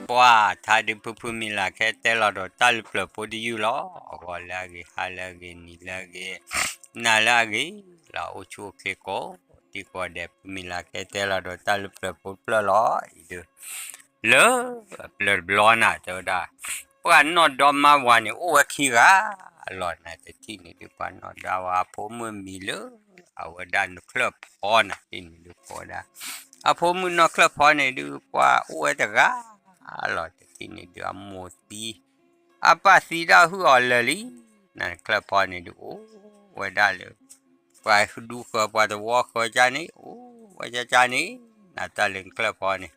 ပှၤထါဒုးဖုဖုမံၤလၢ်ခဲတဲလီၤဒီးတၢ်လၢပျၢၤဖိတယုၢ်လီၤ. အဂီၢ်လၢအဂ့ၤ, ဟါလၢအဂ့ၤ, နံၤလၢအဂ့ၤ, နၤလၢအဂ့ၤ, လၢအိၣ်ဆူၣ်အိၣ်ချ့ကိးဒံကိးဂၤဒဲး ဖုမံၤလၢ်ခဲတဲလီၤဒီးတၢ်လၢပျၢၤဖိတဖျၢၣ်လီၤ. အံၤဒုး လၢပျၢၤတဘျီနၤ တဲဝဲဒၣ်, ပှၤနီၢ်ဒီမါဝၤန့ၣ် အိၣ်ဝဲခံဂၤလီၤ. နတထံၣ်န့ၣ်ဒုး ပှၤနီၢ်ဒီဝၤအဖိမုၣ်မံၤလၢ အဝဲဒၣ်နချၢၣ်ဖီနၤ တထံၣ်န့ၣ်ဒုး ကိးဝဲဒၣ် အဖိမုၣ်နီၢ်ချၢၣ်ဖီန့ၣ်ဒုး ပှၤအိၣ်ဝဲတဂၤလီၤ. တထံၣ်န့ၣ်ဒုး အမိၢ်သံ အပၢ်သံဒၣ်ဟုၣ်အီၤလၢာ်လံ. နချၢၣ်ဖီန့ၣ်ဒုး အိၣ်ဝဲဒၣ်လၢ ပှၤဒူဃၢၤ ပှၤသဝီဃၢၤကၢ်န့ၣ် အိၣ်ဝဲကၢ်ကၢ်န့ၣ် နတၢ်လၢနချၢၣ်ဖီန့ၣ်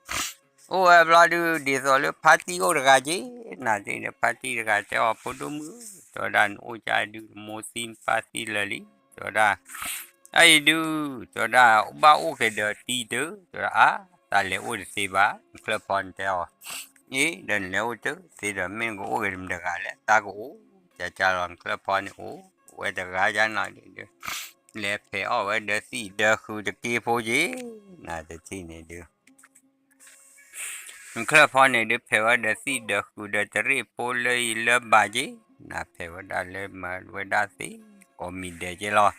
အိၣ်ဝဲဘျီဒုး ဒ်သိးလၢဖါတံၢ်အိၣ်တဂၤက့ၤ နတထံၣ်န့ၣ် ဖါတံၢ်တဂၤတဲအီၤ ဖိဒိၣ်မုၣ်ဧၢ, တဲဝဲဒၣ်နအိၣ်ကၢ်ဒုး နမိၢ်သံနပၢ်သံလၢာ်လံ, တဲဝဲဒၣ် အအံၤဒုး တဲဝဲဒၣ် ဘၣ်အိၣ်က့ၤဒီးတံၢ်တၢ်, တဲဝဲဒၣ် အါ သးလဲၤအိၣ်တသ့ဘၣ်. နချၢၣ်ဖီန့ၣ်တဲအီၤ အ့ ဒီးနလဲၤအိၣ်တသ့ဒီး မ့ၢ်နကအိၣ်က့ၤတမံၤတဂၤလဲၣ်, သးကအိၣ်ကၢ်ကၢ်လီၤ. နချၢၣ်ဖီန့ၣ်အိၣ်ဝဲတဂၤကၢ်နီၤဒုး လဲၤဖဲးအီၣ်ဝဲဒီးသံၣ်ဒီးဃုာ်တက့ဖိက့ၤ နတထံၣ်န့ၣ်ဒုး နချၢၣ်ဖီန့ၣ်ဒုး ဖဲးဝဲဒီးသံၣ်ဒီးဃုာ်ဒီးတရ့ၣ်ဖိလၢအံၤလၢဘၣ်က့ၤ, နဖဲးဝဲဒၣ်လၢမၤဝဲဒၣ်သ့ကိးမံၤဒဲးက့ၤလီၤ.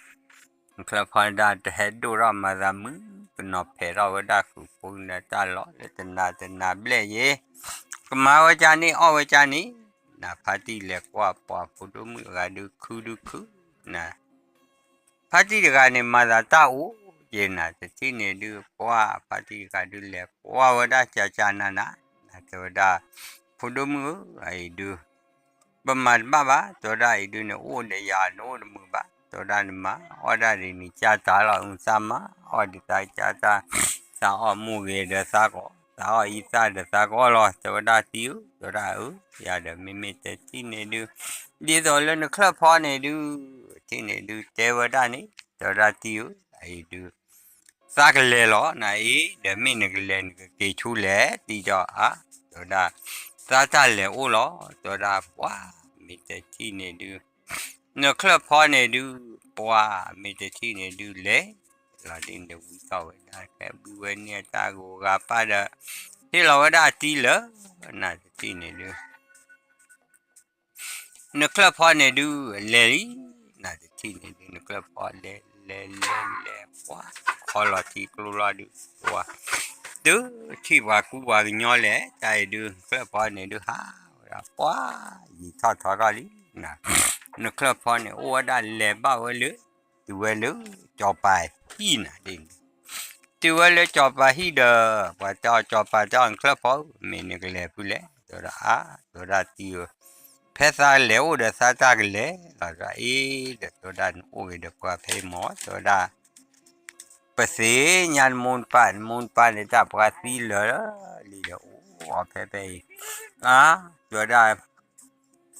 နချၢၣ်ဖီဒၣ်တဟဲဒိၣ်ထီၣ်မၤသးမုာ်ကနီၤ ဖဲးထီၣ်ဝဲဒၣ်ဃုာ်ဖိဒီးတၢ်လီၢ်လၢတနၤတနၤဘျဲၣ်ယ့ၤ, ကမၤဝဲကၢ်န့ၣ် အီၣ်ဝဲကၢ်န့ၣ်, နဖါတံၢ်လဲၤကွၢ်ပှၤဖိဒိၣ်မုၣ်အဂၤဒုးခုဒုးခု, န ဖါတံၢ်တဂၤန့ၣ် မၤသးတၢ်အိၣ်က့ၤနၤ တထံၣ်န့ၣ်ဒုး ပှၤဖါတံၢ်တဂၤဒုးလဲၤကွၢ်ဝဲဒၣ်ကၢ်ကၢ်နၤနၤ, နတဲဝဲဒၣ် ဖိဒိၣ်မုၣ်ဧၢ, အအံၤဒုး ပမၤတဘၣ်ဘၣ်, တဲဝဲဒၣ်အံၤဒုးန့ၣ် အိၣ်ဒီးယၤ နအိၣ်တမုာ်ဘၣ်, တဲဝဲဒၣ်နမၤအီၣ်ဒၣ်ဒ်န့ၣ်ကၢ်တၢ်လီၤ, သးမၤအီၣ်ဒ်သးကၢ်တၢ်, သးအီၣ်မူဂ့ၤဒီးသးကီး, သးအီၣ်အံသၣ်ဒီးသးကီးလီၤ, တဲဝဲဒၣ်တံၢ်ဧၢ, တဲဝဲဒၣ်အၢ, ယၤဒီးမ့မ့ၢ်တထံၣ်န့ၣ်ဒုး ဒ်သိးလၢနချၢၣ်ဖီန့ၣ်ဒုး တထံၣ်န့ၣ်ဒုး တဲဝဲဒၣ်န့ၣ် တဲဝဲဒၣ်တံၢ်ဧၢ, အအံၤဒုး သးကလဲၤလီၤ, နအံၤ ဒီးမ့ၢ်နကလဲၤ နကက့ၤဆူလဲၣ် တံၢ်ဒီးအါ, တဲဝဲဒၣ် သးတၢ်လဲၤအိၣ်လီၤ, တဲဝဲဒၣ်ပှၤ မ့ၢ်တထံၣ်န့ၣ်ဒုး နချၢၣ်ဖီန့ၣ်ဒုး ပှၤ မ့ၢ်တထံၣ်န့ၣ်ဒုးလဲၤလီၤဒ်န့ၣ် ဝံထီၣ်ဝဲဒၣ် ဖဲဝံဝဲန့ၣ်အတၢ်ဂိၤဂၤပၢ်ဒီး ဟ့ၣ်လီၤဝဲဒၣ်တံၢ်လၢ နတထံၣ်န့ၣ်ဒုး နချၢၣ်ဖီန့ၣ်ဒုး လဲၤလံ, နတထံၣ်န့ၣ်ဒုး နချၢၣ်ဖီလဲၤ လဲၤ လဲၤ လဲၤ ပှၤ ခီလီၤထံကျိလီၤဒုး ပှၤ တုၤထံၣ်ပှၤကူပှၤကညီလဲၣ်, တၢ်အံၤဒုး နချၢၣ်ဖီန့ၣ်ဒုး ဟးဝဲဒၣ် ပှၤ ယံာ်ထီၣ်ထီထီၣ်လံ, နချၢၣ်ဖီန့ၣ် အိၣ်ဝဲဒၣ်လဲၤဘၣ်ဝဲလၢ တုၤဝဲလၢ ကၠီၤပၤဟံၣ်နၤဒ်န့ၣ် တုၤဝဲလၢကၠီၤပၤဟံၣ်ဒီး ပှၤတဲအီၤ ကၠီၤပၤတဲအီၤ နချၢၣ်ဖီဧၢ မ့ၢ်နကလဲၤဖုလဲၣ်, တဲဝဲဒၣ်အါ, တဲဝဲဒၣ်တံၢ်ဧၢ, ဖဲသးလဲၤအိၣ်ဒီးသးတၢ်ကလဲၤလီၤ, အ့ ဒီးတဲဝဲဒၣ်နအိၣ်ဂ့ၤဒီးပှၤဖဲအံၤမ့ၢ် တဲဝဲဒၣ် ပသ့ၣ်ညါနမိၢ်နပၢ်, နမိၢ်နပၢ်န့ၣ်တၢ်ပှၤသံလၢာ်လံဒီး အိၣ်အီၤဖဲဖဲအံၤ, အါ, တဲဝဲဒၣ်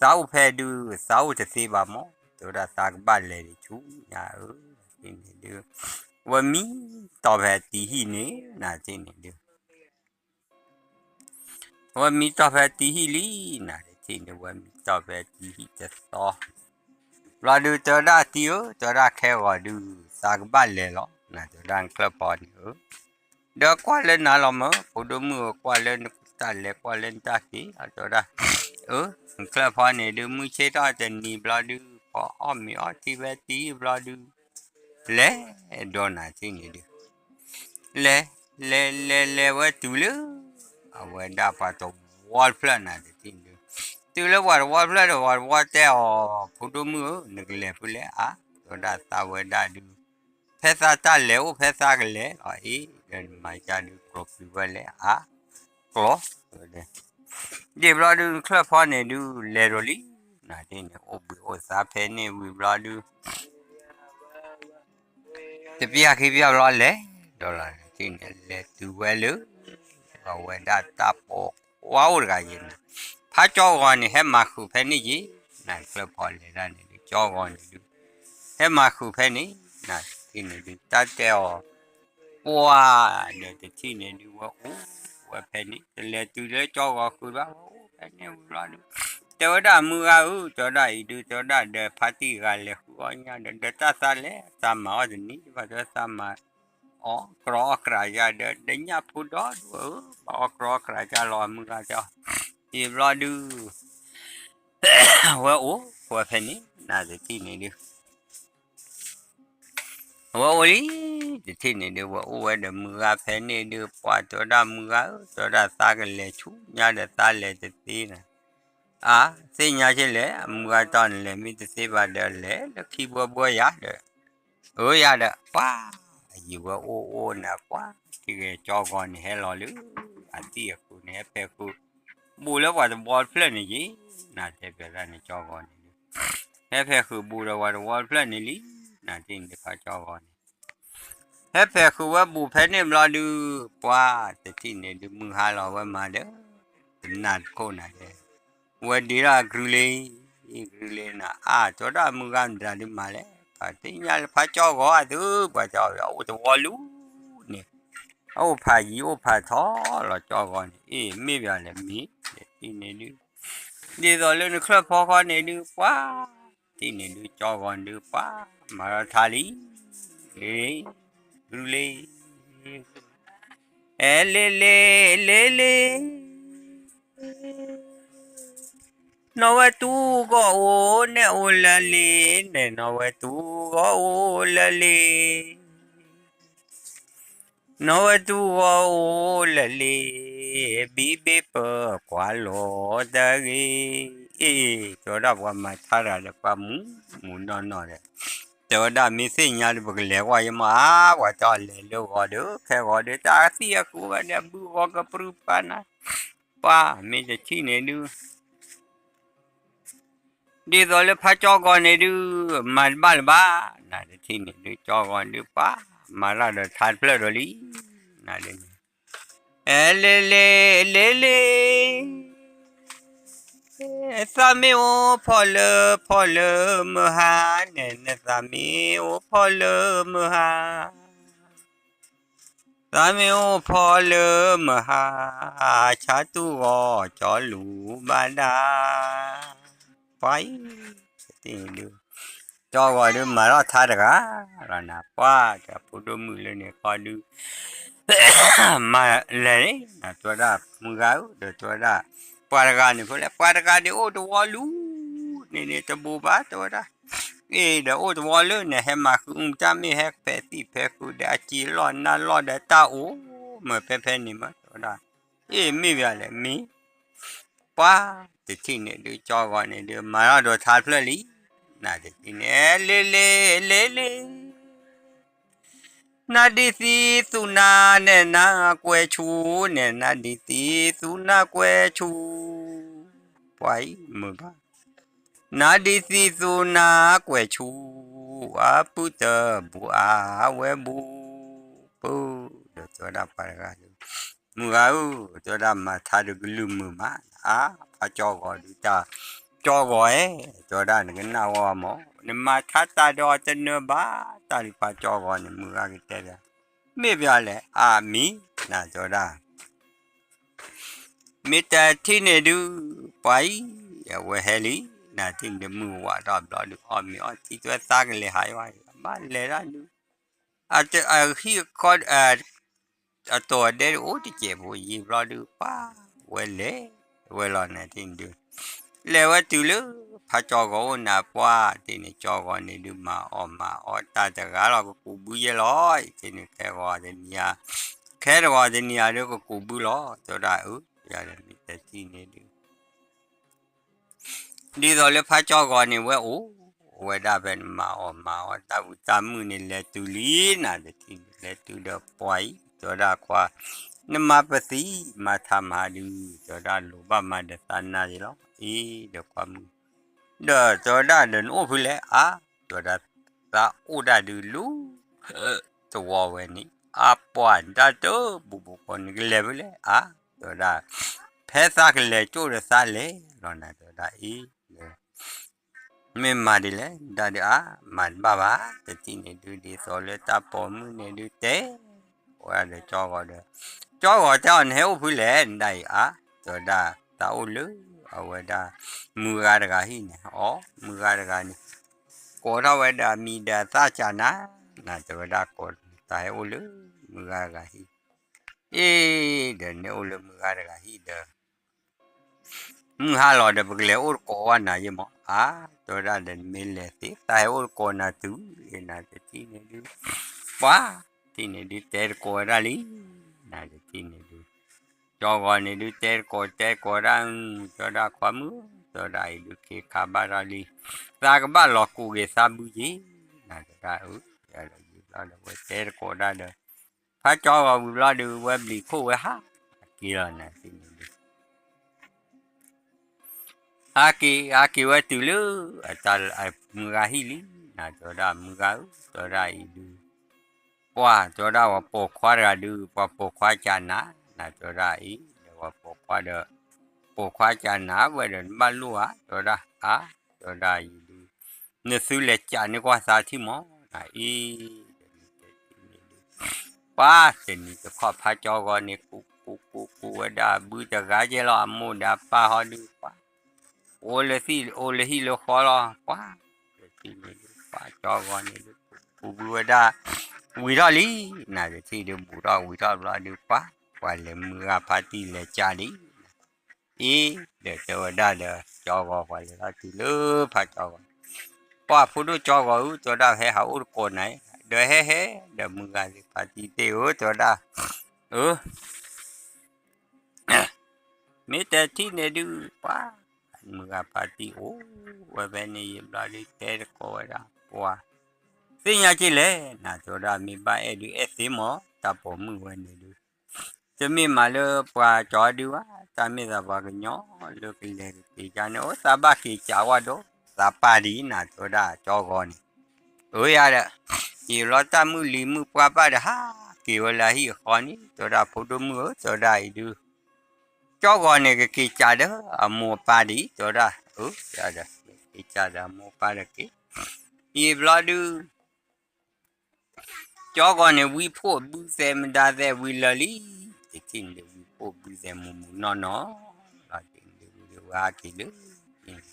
သးအိၣ်ဖဲဒုး သးအိၣ်တသ့ဘၣ်မ့ၢ်, တဲဝဲဒၣ်သးကဘၣ်လဲၤဒံးဆူညါဧၢ, တထံၣ်န့ၣ်ဒုး ဝဲမံတီၢ်ဖဲတံၢ်ဟံၣ်န့ၣ် နတထံၣ်န့ၣ်ဒုး ဝဲမံတီၢ်ဖဲတံၢ်ဟံၣ်လံ, နတထံၣ်န့ၣ် ဝဲမံတီၢ်ဖဲတံၢ်ဟံၣ်တသီ ဘျီဒုး တဲဝဲဒၣ်တံၢ်ဧၢ, တဲဝဲဒၣ်ခဲဂီၤဒုး သးကဘၣ်လဲၤလီၤ, နတဲဝဲဒၣ်နချၢၣ်ဖီန့ၣ်ဧၢ, ဒီးကွၢ်လၢနၤလီၤမၢ်, ဖိဒိၣ်မုၣ်ဧၢ, ကွၢ်လၢနတၢ်လဲၤ ကွၢ်လၢနတၢ်က့ၤ, တဲဝဲဒၣ် အၢ, နချၢၣ်ဖီန့ၣ်ဒုး မုၢ်ဆ့ၣ်ထီၣ်တနံၤဘျီဒုး ဖီအီၣ်မ့ၤအီထံဝဲတံၢ်ဘျီဒုး လဲၤဒီးနၤတထံၣ်န့ၣ်ဒုး လဲၤ လဲၤ လဲၤ လဲၤဝဲတုၤလၢ အဝဲဒၣ်ပှၤတဝီတဖျၢၣ်နၤတထံၣ်န့ၣ်ဒုး တုၤလၢပှၤတဝီတဖျၢၣ်ဒီး ပှၤတဝီတဲအီၤ ဖိဒိၣ်မုၣ်ဧၢ, နကလဲၤဖုလဲၣ်အါ, တဲဝဲဒၣ်သးဝဲဒၣ်ဒုး ဖဲသးတၢ်လဲၤအိၣ်ဖဲသးကလဲၤလီၤအံၤ, ဒီးနမၤကၢ်ဒုးကျိးဖုဝဲလဲၣ်အါ, ကျိး ဒ်ဘျီဒုး နချၢၣ်ဖီန့ၣ်ဒုး လဲၤဒီးလံ, နတထံၣ်န့ၣ် အိၣ်ဘှံးအိၣ်သါဖဲန့ၣ်ဝံၤဘျီဒုး တပျၢ်ခံပျၢ်ဘျီလဲၤဒီးလီၤ, နတထံၣ်န့ၣ် လဲၤတုၤဝဲလၢ အဝဲဒၣ်တၢ်ပိာ်ခွါအိၣ်တဂၤယဲၢ်န့ၣ်, ဖးကၠီဂီၤန့ၣ် ဟဲမၤဃုာ်ဖဲန့ၣ်ယဲၢ်, နချၢၣ်ဖီလဲၤဒၣ်န့ၣ်ဒုး ကၠီဂီၤန့ၣ်ဒုး ဟဲမၤဃုာ်ဖဲန့ၣ်, နတထံၣ်န့ၣ်ဒုး တၢ်တဲအီၤ ပှၤ ဒီးတထံၣ်န့ၣ်ဒုး ဝဲအိၣ်ဝဲဖဲန့ၣ် တလဲၤတုၤလၢကၠီဂီၤဃုာ်ဘၣ် ဝဲအိၣ်ဖဲန့ၣ်ဝံၤဘျီဒုး တဲဝဲဒၣ်မုၢ်ဂၤဧၢ, တဲဝဲဒၣ်အံၤဒုး တဲဝဲဒၣ်ဒီးဖါတံၢ်ဂၤလဲၤဃုအီၣ်ညၣ်ဒီး ဒီးတၢ်သးလဲၤ သးမၤအီၣ်တနံၤဘၣ် တဲဝဲသးမၤ အီၣ်ကြီအီၣ်ကြီယၤဒီး ဒီးညၣ်ဖိဒီဒူၣ်ဧၢ, ဘၣ်အီၣ်ကြီအီၣ်ကြီယၤလီၤ မုၢ်ဂၤတဲအီၤ, ယံာ်ဘျီဒုး ဝဲအိၣ်ဝဲဖဲန့ၣ် နတထံၣ်န့ၣ်ဒုး ဝဲအိၣ်လံ, တထံၣ်န့ၣ်ဒုး ဝဲအိၣ်ဝဲဒီးမုၢ်ဂၤဖဲန့ၣ်ဒုး ပှၤတဲဝဲဒၣ်မုၢ်ဂၤဧၢ, တဲဝဲဒၣ်သးကလဲၤဆူညါဒီးသးလဲၤတသ့နၤ, အါ, သ့ၣ်ညါက့လဲၣ်, အမုၢ်ဂၤတဲအီၤ နလဲၤမ့ၢ်တသ့ဘၣ်ဒီး လဲၤလၢခံဘှီဘှီယၤဒီး အၢယၤဒီး ပှၤ, ယံာ်ဝဲအိၣ်အိၣ်နၤ ပှၤ, ထံဂဲၤကၠီဂီၤန့ၣ်ဟဲလီၤလၢ အသံၣ်အဃုာ်န့ၣ် ဟဲဖဲးဃုာ် ဘူးလၢပှၤတဝီတဖျၢၣ်န့ၣ်ယံၤ, နတဲပၠးဒၣ်န့ၣ်ကၠီဂီၤန့ၣ်ဒုး ဟဲဖဲးဃုာ်ဘူးဒီးပှၤတဝီတဖျၢၣ်န့ၣ်လံ, နတထံၣ်န့ၣ်ဒုး ဖးကၠီဂီၤန့ၣ် ဟဲဖဲးဃုာ်ဝဲဘူးဖဲန့ၣ်ဘျီဒုး ပှၤ, တထံၣ်န့ၣ်ဒုး မုၢ်ဟါလီၤဝဲမၤဒီး တနၢ်တခိၣ်နၤဒဲး, ဝဲဒ့ထီၣ်အကရူၢ်လ့ၤ, ကရူၢ်လ့ၤနၤ အါ, တဲဝဲဒၣ်မုၢ်ဂၤမတၤဒုးမၤလဲၣ်, ပှၤသ့ၣ်ညါလၢဖးကၠီဂီၤအသု, ပှၤတဲအီၤအိၣ်တဝီလူၤန့ၣ်, အအိၣ်ဖးယံၤအိၣ်ဖးထီလီၤကၠီဂီၤန့ၣ်, အ့ၣ် မ့ၢ်ပၠးလဲၣ်မ့ၢ်, တထံၣ်န့ၣ်ဒုး ဒ်သိးလၢနချၢၣ်ဖီဃီန့ၣ်ဒုး ပှၤ, တထံၣ်န့ၣ်ဒုး ကၠီဂီၤဒုး ပှၤ, မၤထီၣ်ထါလံ, လ့ၤ, ကရူၢ်လ့ၤ, အဲလ့ၤလ့ၤ, လ့ၤလ့ၤ, နီၢ်ဝဲတူၢ်ဂီၤအိၣ်န့ၣ်အိၣ်လၢလ့ၤ, န့ၣ်နီၢ်ဝဲတူၢ်ဂီၤအိၣ်လၢလ့ၤ နီၢ်ဝဲတူၢ်ဂီၤအိၣ်လၢလ့ၤ, ဘံၣ်ဘ့ၣ်ပၢၤကွၢ်လိာ်တၢ်ဂ့ၤ, အ့ၣ်, တဲဝဲဒၣ်ပှၤမၤထါတဂၤဒီးပှၤမူးမူးနီၢ်နီၢ်ဒီး, တဲဝဲဒၣ်မ့ၢ်သ့ၣ်ညါဒီးပကလဲၤကွၢ်ယမး, ပှၤတဲအီၤလဲၤလၢဂီၤဒီး ခဲဂီၤဒီး တၢ်သံၣ်အဃုာ်ဝဲဒီး ဘုဂီၤကပြုၢ်ပာ်နၤ, ပှၤ, မ့ၢ်တထံၣ်န့ၣ်ဒုး ဒ်သိးလၢဖးကၠီဂီၤန့ၣ်ဒုး မၤတဘၣ်လၢၤဘၣ်, နတထံၣ်န့ၣ်ဒုး ကၠီဂီၤဒုး ပှၤ, မၤတၢ်ဒီးထါတဖျၢၣ်ဒီးလံ, နဒ်န့ၣ်, အဲလ့ၤလ့ၤ, လ့ၤလ့ၤ, သးမ့ၢ်အိၣ်ဖီၣ်လၢဖီၣ်လၢမုၢ်ဟါန့ၣ်, နသးမ့ၢ်အိၣ်ဖီၣ်လၢမုၢ်ဟါ သးမ့ၢ်အိၣ်ဖီၣ်လၢမုၢ်ဟါ, ဆါတူၢ်ဂီၤကၠီလူၤဘၣ်ဒၣ်, ပှၤအံၤ, ဒုး, ကၠီဂီၤဒုးမၤထီၣ်ထါတဂၤလီၤနၤ, ပှၤ, တၢ်ဖိဒိၣ်မုၣ်လၢန့ၣ်ဃီဒုး မၤလဲၤန့ၣ် တဲဝဲဒၣ်မုၢ်ဂၤဧၢ, ဒီးတဲဝဲဒၣ် ပှၤတဂၤန့ၣ်ဖိလဲၣ်, ပှၤတဂၤန့ၣ်အိၣ်တဝီလူၤန့ၣ်န့ၣ် တဘိးဘၣ် တဲဝဲဒၣ်, အ့ၣ် ဒီးအိၣ်တဝီလၢန့ၣ် ဟဲမၤဃုမူတၢ်မ့ၢ်ဟဲဖဲးသံၣ်ဖဲးဃုာ်ဒီး အစ့လီၢ်နါလီၢ်ဒီးတၢ်အိၣ်မ့ၢ်ဖဲဖဲန့ၣ်မး တဲဝဲဒၣ်, အ့ၣ် မ့ၢ်ပၠးလဲၣ် မ့ၢ် ပှၤ, တထံၣ်န့ၣ်ဒုး ကၠီဂီၤန့ၣ်ဒုး မၤထီၣ်ဒီးထါတဖျၢၣ်လံ, နတထံၣ်န့ၣ် လ့ၤလ့ၤ လ့ၤလ့ၤ နဒံးသံသူနၤန့ၣ် နကွဲးဆူန့ၣ် နဒံးသံသူနၤကွဲးဆူ, ပှၤအံၤမုာ်ဘၣ်, နဒံးသံသူနၤကွဲးဆူ, အပုၢ်တဘူးအဝဲဘူး, ပၢ်, ဒီးတဲဝဲဒၣ်ပှၤတဂၤဒုး, မုၢ်ဂၤဧၢ, တဲဝဲဒၣ် မၤထါဒီးကလုၢ်မုာ်မး, အါ, ဖးကၠီဂီၤဒုးတၢ်, ကၠီဂီၤဧၢ, တဲဝဲဒၣ် နကနၣ်ဝဲမး, နမၤထါတၢ်ဒီးတနၢၤဘၣ်တၢ်လၢဖးကၠီဂီၤန့ၣ် မုၢ်ဂၤကတဲဒီး, မ့ၢ်ပၠးလဲၣ် အါမံၤ, နတဲဝဲဒၣ် မ့ၢ်တထံၣ်န့ၣ်ဒုး, ပှၤအံၤ, အဝဲဟဲလံ, နထံၣ်န့ၣ်ဒုး မုၢ်ဝးထီၣ်ဘျီဒုး အီၣ်မ့ၤအီထံ တဲဝဲသးကလဲၤဟးယဝဲ, ဘၣ်လဲၤဒၣ်ဒုး, အဟံၣ်ခီ အတိာ်အဒဲအိၣ်တစဲးဖိ ယံာ်ဘျီဒုး ပှၤ, ဝဲလဲၤဝဲလီၤ နထံၣ်န့ၣ်ဒုး, လဲၤဝဲတုၤလၢ ဖးကၠီဂီၤအိၣ်နၤ ပှၤ, ထံၣ်န့ၣ်ကၠီဂီၤန့ၣ်ဒုး မၤအီၣ်မၤအီတၢ်တဂၤလီၤ ကကူးဘုယဲလီၤ, ထံၣ်န့ၣ်ခဲဂီၤတနံၤဧါ, ခဲတဂီၤတနံၤဧါဒုး ကကူးဘုလီၤ တဲဝဲဒၣ်အၢ, ယၤဒီးမ့ၢ်တထံၣ်န့ၣ်ဒုး ဒ်သိးလၢဖးကၠီဂီၤန့ၣ် ဝဲအိၣ်ဝဲဒၣ်ဖဲန့ၣ် မၤအီၣ်မၤအီတၢ်ဝံၤတၢ်မုၣ်န့ၣ် လဲၤတုၤလံ နတထံၣ်န့ၣ် လဲၤတုၤဒီးပှၤအံၤ တဲဝဲဒၣ်ခွါ, နမၤပသံမၤထါမးဒုး တဲဝဲဒၣ်လိၣ်ဘၣ်မၤဒီးသးနၤယ့လီၤ အံၤဒီးခွါမုၣ်, ဒီးတဲဝဲဒၣ်ဒီးနအိၣ်ဖုလဲၣ် အါ, တဲဝဲဒၣ်သးအိၣ်ဒၣ်ဒုးလၢ သဝီဝဲန့ၣ် အါပှၤ နတၢ်တဘူၣ်ဘိၣ်ခီ နကလဲၤဖဲလဲၣ် အါ, တဲဝဲဒၣ် ဖဲသးကလဲၤကၠိၣ်ဒီးသးလဲၤလီၤနၤ တဲဝဲဒၣ်အံၤ မ့ၢ်မၤဒ်လဲၣ် နဒၣ်ဒုးအါ, မၤတဘၣ်ဘၣ် တထံၣ်န့ၣ်ဒုး ဒ်သိးလၢတၢ်ပိာ်မုၣ်န့ၣ်ဒုးတဲဝဲဒၣ်ဒီးကၠီဂီၤဒီး, ကၠီဂီၤတဲအီၤ နဟဲအိၣ်ဖုလဲၣ် နဒၣ်အံၤအါ, တဲဝဲဒၣ် သးအိၣ်လၢအဝဲဒၣ် မုၢ်ဂၤတဂၤဟံၣ်န့ၣ်, အိ မုၢ်ဂၤတဂၤန့ၣ် ကိးထီၣ်ဝဲဒၣ်အမံၤဒီးအသၣ်ကၢ်နၤ, နတဲဝဲဒၣ်ကိး သးဟဲအိၣ်လၢ မုၢ်ဂၤတဂၤဟံၣ်, အ့ ဒီးနအိၣ်လၢမုၢ်ဂၤတဂၤဟံၣ်ဒီး မုၢ်ဟါလီၤဒီး ပကလဲၤအိၣ်တကိးဝဲနၤယဲမး, အါ တဲဝဲဒၣ်ဒီး နမ့ၢ်လဲၤသ့ သးဟဲအိၣ်တကိးနၤတုၤ, နတထံၣ်န့ၣ်ဒုး, ပှၤ ထံၣ်န့ၣ်ဒုး တဲတကိးဝဲဒၣ်လံ, နတထံၣ်န့ၣ်ဒုး, ကၠီဂီၤန့ၣ်ဒုး တဲတကိး တဲတကိးဝဲဒၣ်, တဲဝဲဒၣ်ခွါမုၣ်, တဲဝဲဒၣ်အံၤဒုး ခ့ခါဘၣ်ထီၣ်လံ, သးကဘၣ်လီၤကိးက့ၤသးဘုက့ၤ, နတဲဒၣ်အၢ, ဒီးယံာ်ဘျီဒီး ဝဲတဲတကိးဒၣ်ဒီး ဖးကၠီဂီၤဝံၤဘျီဒုး ဝဲဘျံးခိၣ်ဝဲဟးက့ၤလီၤနၤတထံၣ်န့ၣ်ဒုး ဟးက့ၤ ဟးက့ၤဝဲတုၤလၢ မုၢ်ဂၤဟံၣ်လံ, နတဲဝဲဒၣ်မုၢ်ဂၤဧၢ, တဲဝဲဒၣ်အံၤဒုး, ပှၤ တဲဝဲဒၣ်ပှၤပိာ်ခွါတဂၤဒုး ပှၤပိာ်ခွါကနၤ, နတဲဝဲဒၣ်အံၤ ဒီးပှၤပိာ်ခွါဒီး ပိာ်ခွါကနၤဝဲဒီး နဘၣ်လိၣ်ဧါ, တဲဝဲဒၣ်အါ, တဲဝဲဒၣ်အံၤဒုး, နသုလဲၤကးန့ၢ်ကွၢ်သးထံၣ်မး, နအံၤ ပှၤတနံၤတခီဖးကၠီဂီၤန့ၣ် ကူကူကူကူဝဲဒၣ်အဘုတဂၤကဲလီၤ အမိၢ်ဒီးအပၢ်ဟီဒုး ပှၤ အိၣ်လၢဟံၣ်လၢဃီလီၤ ပှၤ တထံၣ်န့ၣ်ဒုး ပှၤကၠီဂီၤန့ၣ်ဒုး ကူကူဘုဝဲဒၣ် ဝံၤထီၣ်လံ နတထံၣ်ဒုး ဘူးထီၣ်ဝံၤထီၣ်ဘျီဒုး ပှၤ ပှၤလဲၤမုၢ်ဂၤဖါတံၢ်လဲၤကးလံ အံၤ ဒီးတဲဝဲဒၣ်ဒီး ကၠီဂီၤပှၤလဲၤထီၣ်တုၤလၢဖးကၠီဂီၤ ပှၤဖိဒိၣ်ကၠီဂီၤဧၢ တဲဝဲဒၣ်ဟဲဟးအိၣ်တကိးနၤ ဒီးဟဲဟဲ ဒီးမုၢ်ဂၤသ့ၣ်ဖါတံၢ်သ့ၣ်ဧၢ တဲဝဲဒၣ် အၢ မ့ၢ်တထံၣ်န့ၣ်ဒုး ပှၤ မုၢ်ဂၤဖါတံၢ်အိၣ်ဝဲဖဲန့ၣ်ယံာ်ဘျီဒုး တဲတကိးဝဲဒၣ် ပှၤ သ့ၣ်ညါက့လဲၣ် နတဲဝဲဒၣ် မ့ၢ်ဘၣ်အဲၣ်ဒုး အဲၣ်သ့မး တၢ်ပိာ်မုၣ်ဝဲန့ၣ်ဒုး တမ့ၢ်မးလၢပှၤကၠီဒုးဘၣ် တၢ်မ့ၢ်သးပှၤကညီလၢကလဲၤကက့ၤကါန့ၣ် အိၣ်သးဘၣ်က့ၤကးဝဲဒီး သးပၢ်ဒ်နတဲဝဲဒၣ် ကၠီဂီၤန့ၣ် အၢယၤဒီး ယံာ်ဘျီတၢ်မုၢ်လံၤမုၢ်ပှၢ်ဘၣ်ဒီး ဟးက့ၤဝဲလၢအဟံၣ်အဃီန့ၣ် တဲဝဲဒၣ် ဖိဒိၣ်မုၣ်ဧၢ တဲဝဲဒၣ်အံၤဒုး ကၠီဂီၤန့ၣ် ကက့ၤကးဒီးအမိၢ်အပၢ်ဒ် တဲဝဲဒၣ် အၢယၤဒီး က့ၤကးဒီးအမိၢ်အပၢ်ဒီးက့ၤ ယံာ်ဘျီဒုး ကၠီဂီၤန့ၣ် ဝံဖိးဘုသဲမဒါသဲဝံၤလၢာ်လံ တထံၣ်န့ၣ်ဒုး ဝံဖိးဘုသဲမူးမူးနီၢ်နီၢ် လီၤတထံၣ်န့ၣ်ဒုး ဝံၤဒုးဝဲဟးက့ၤလၢ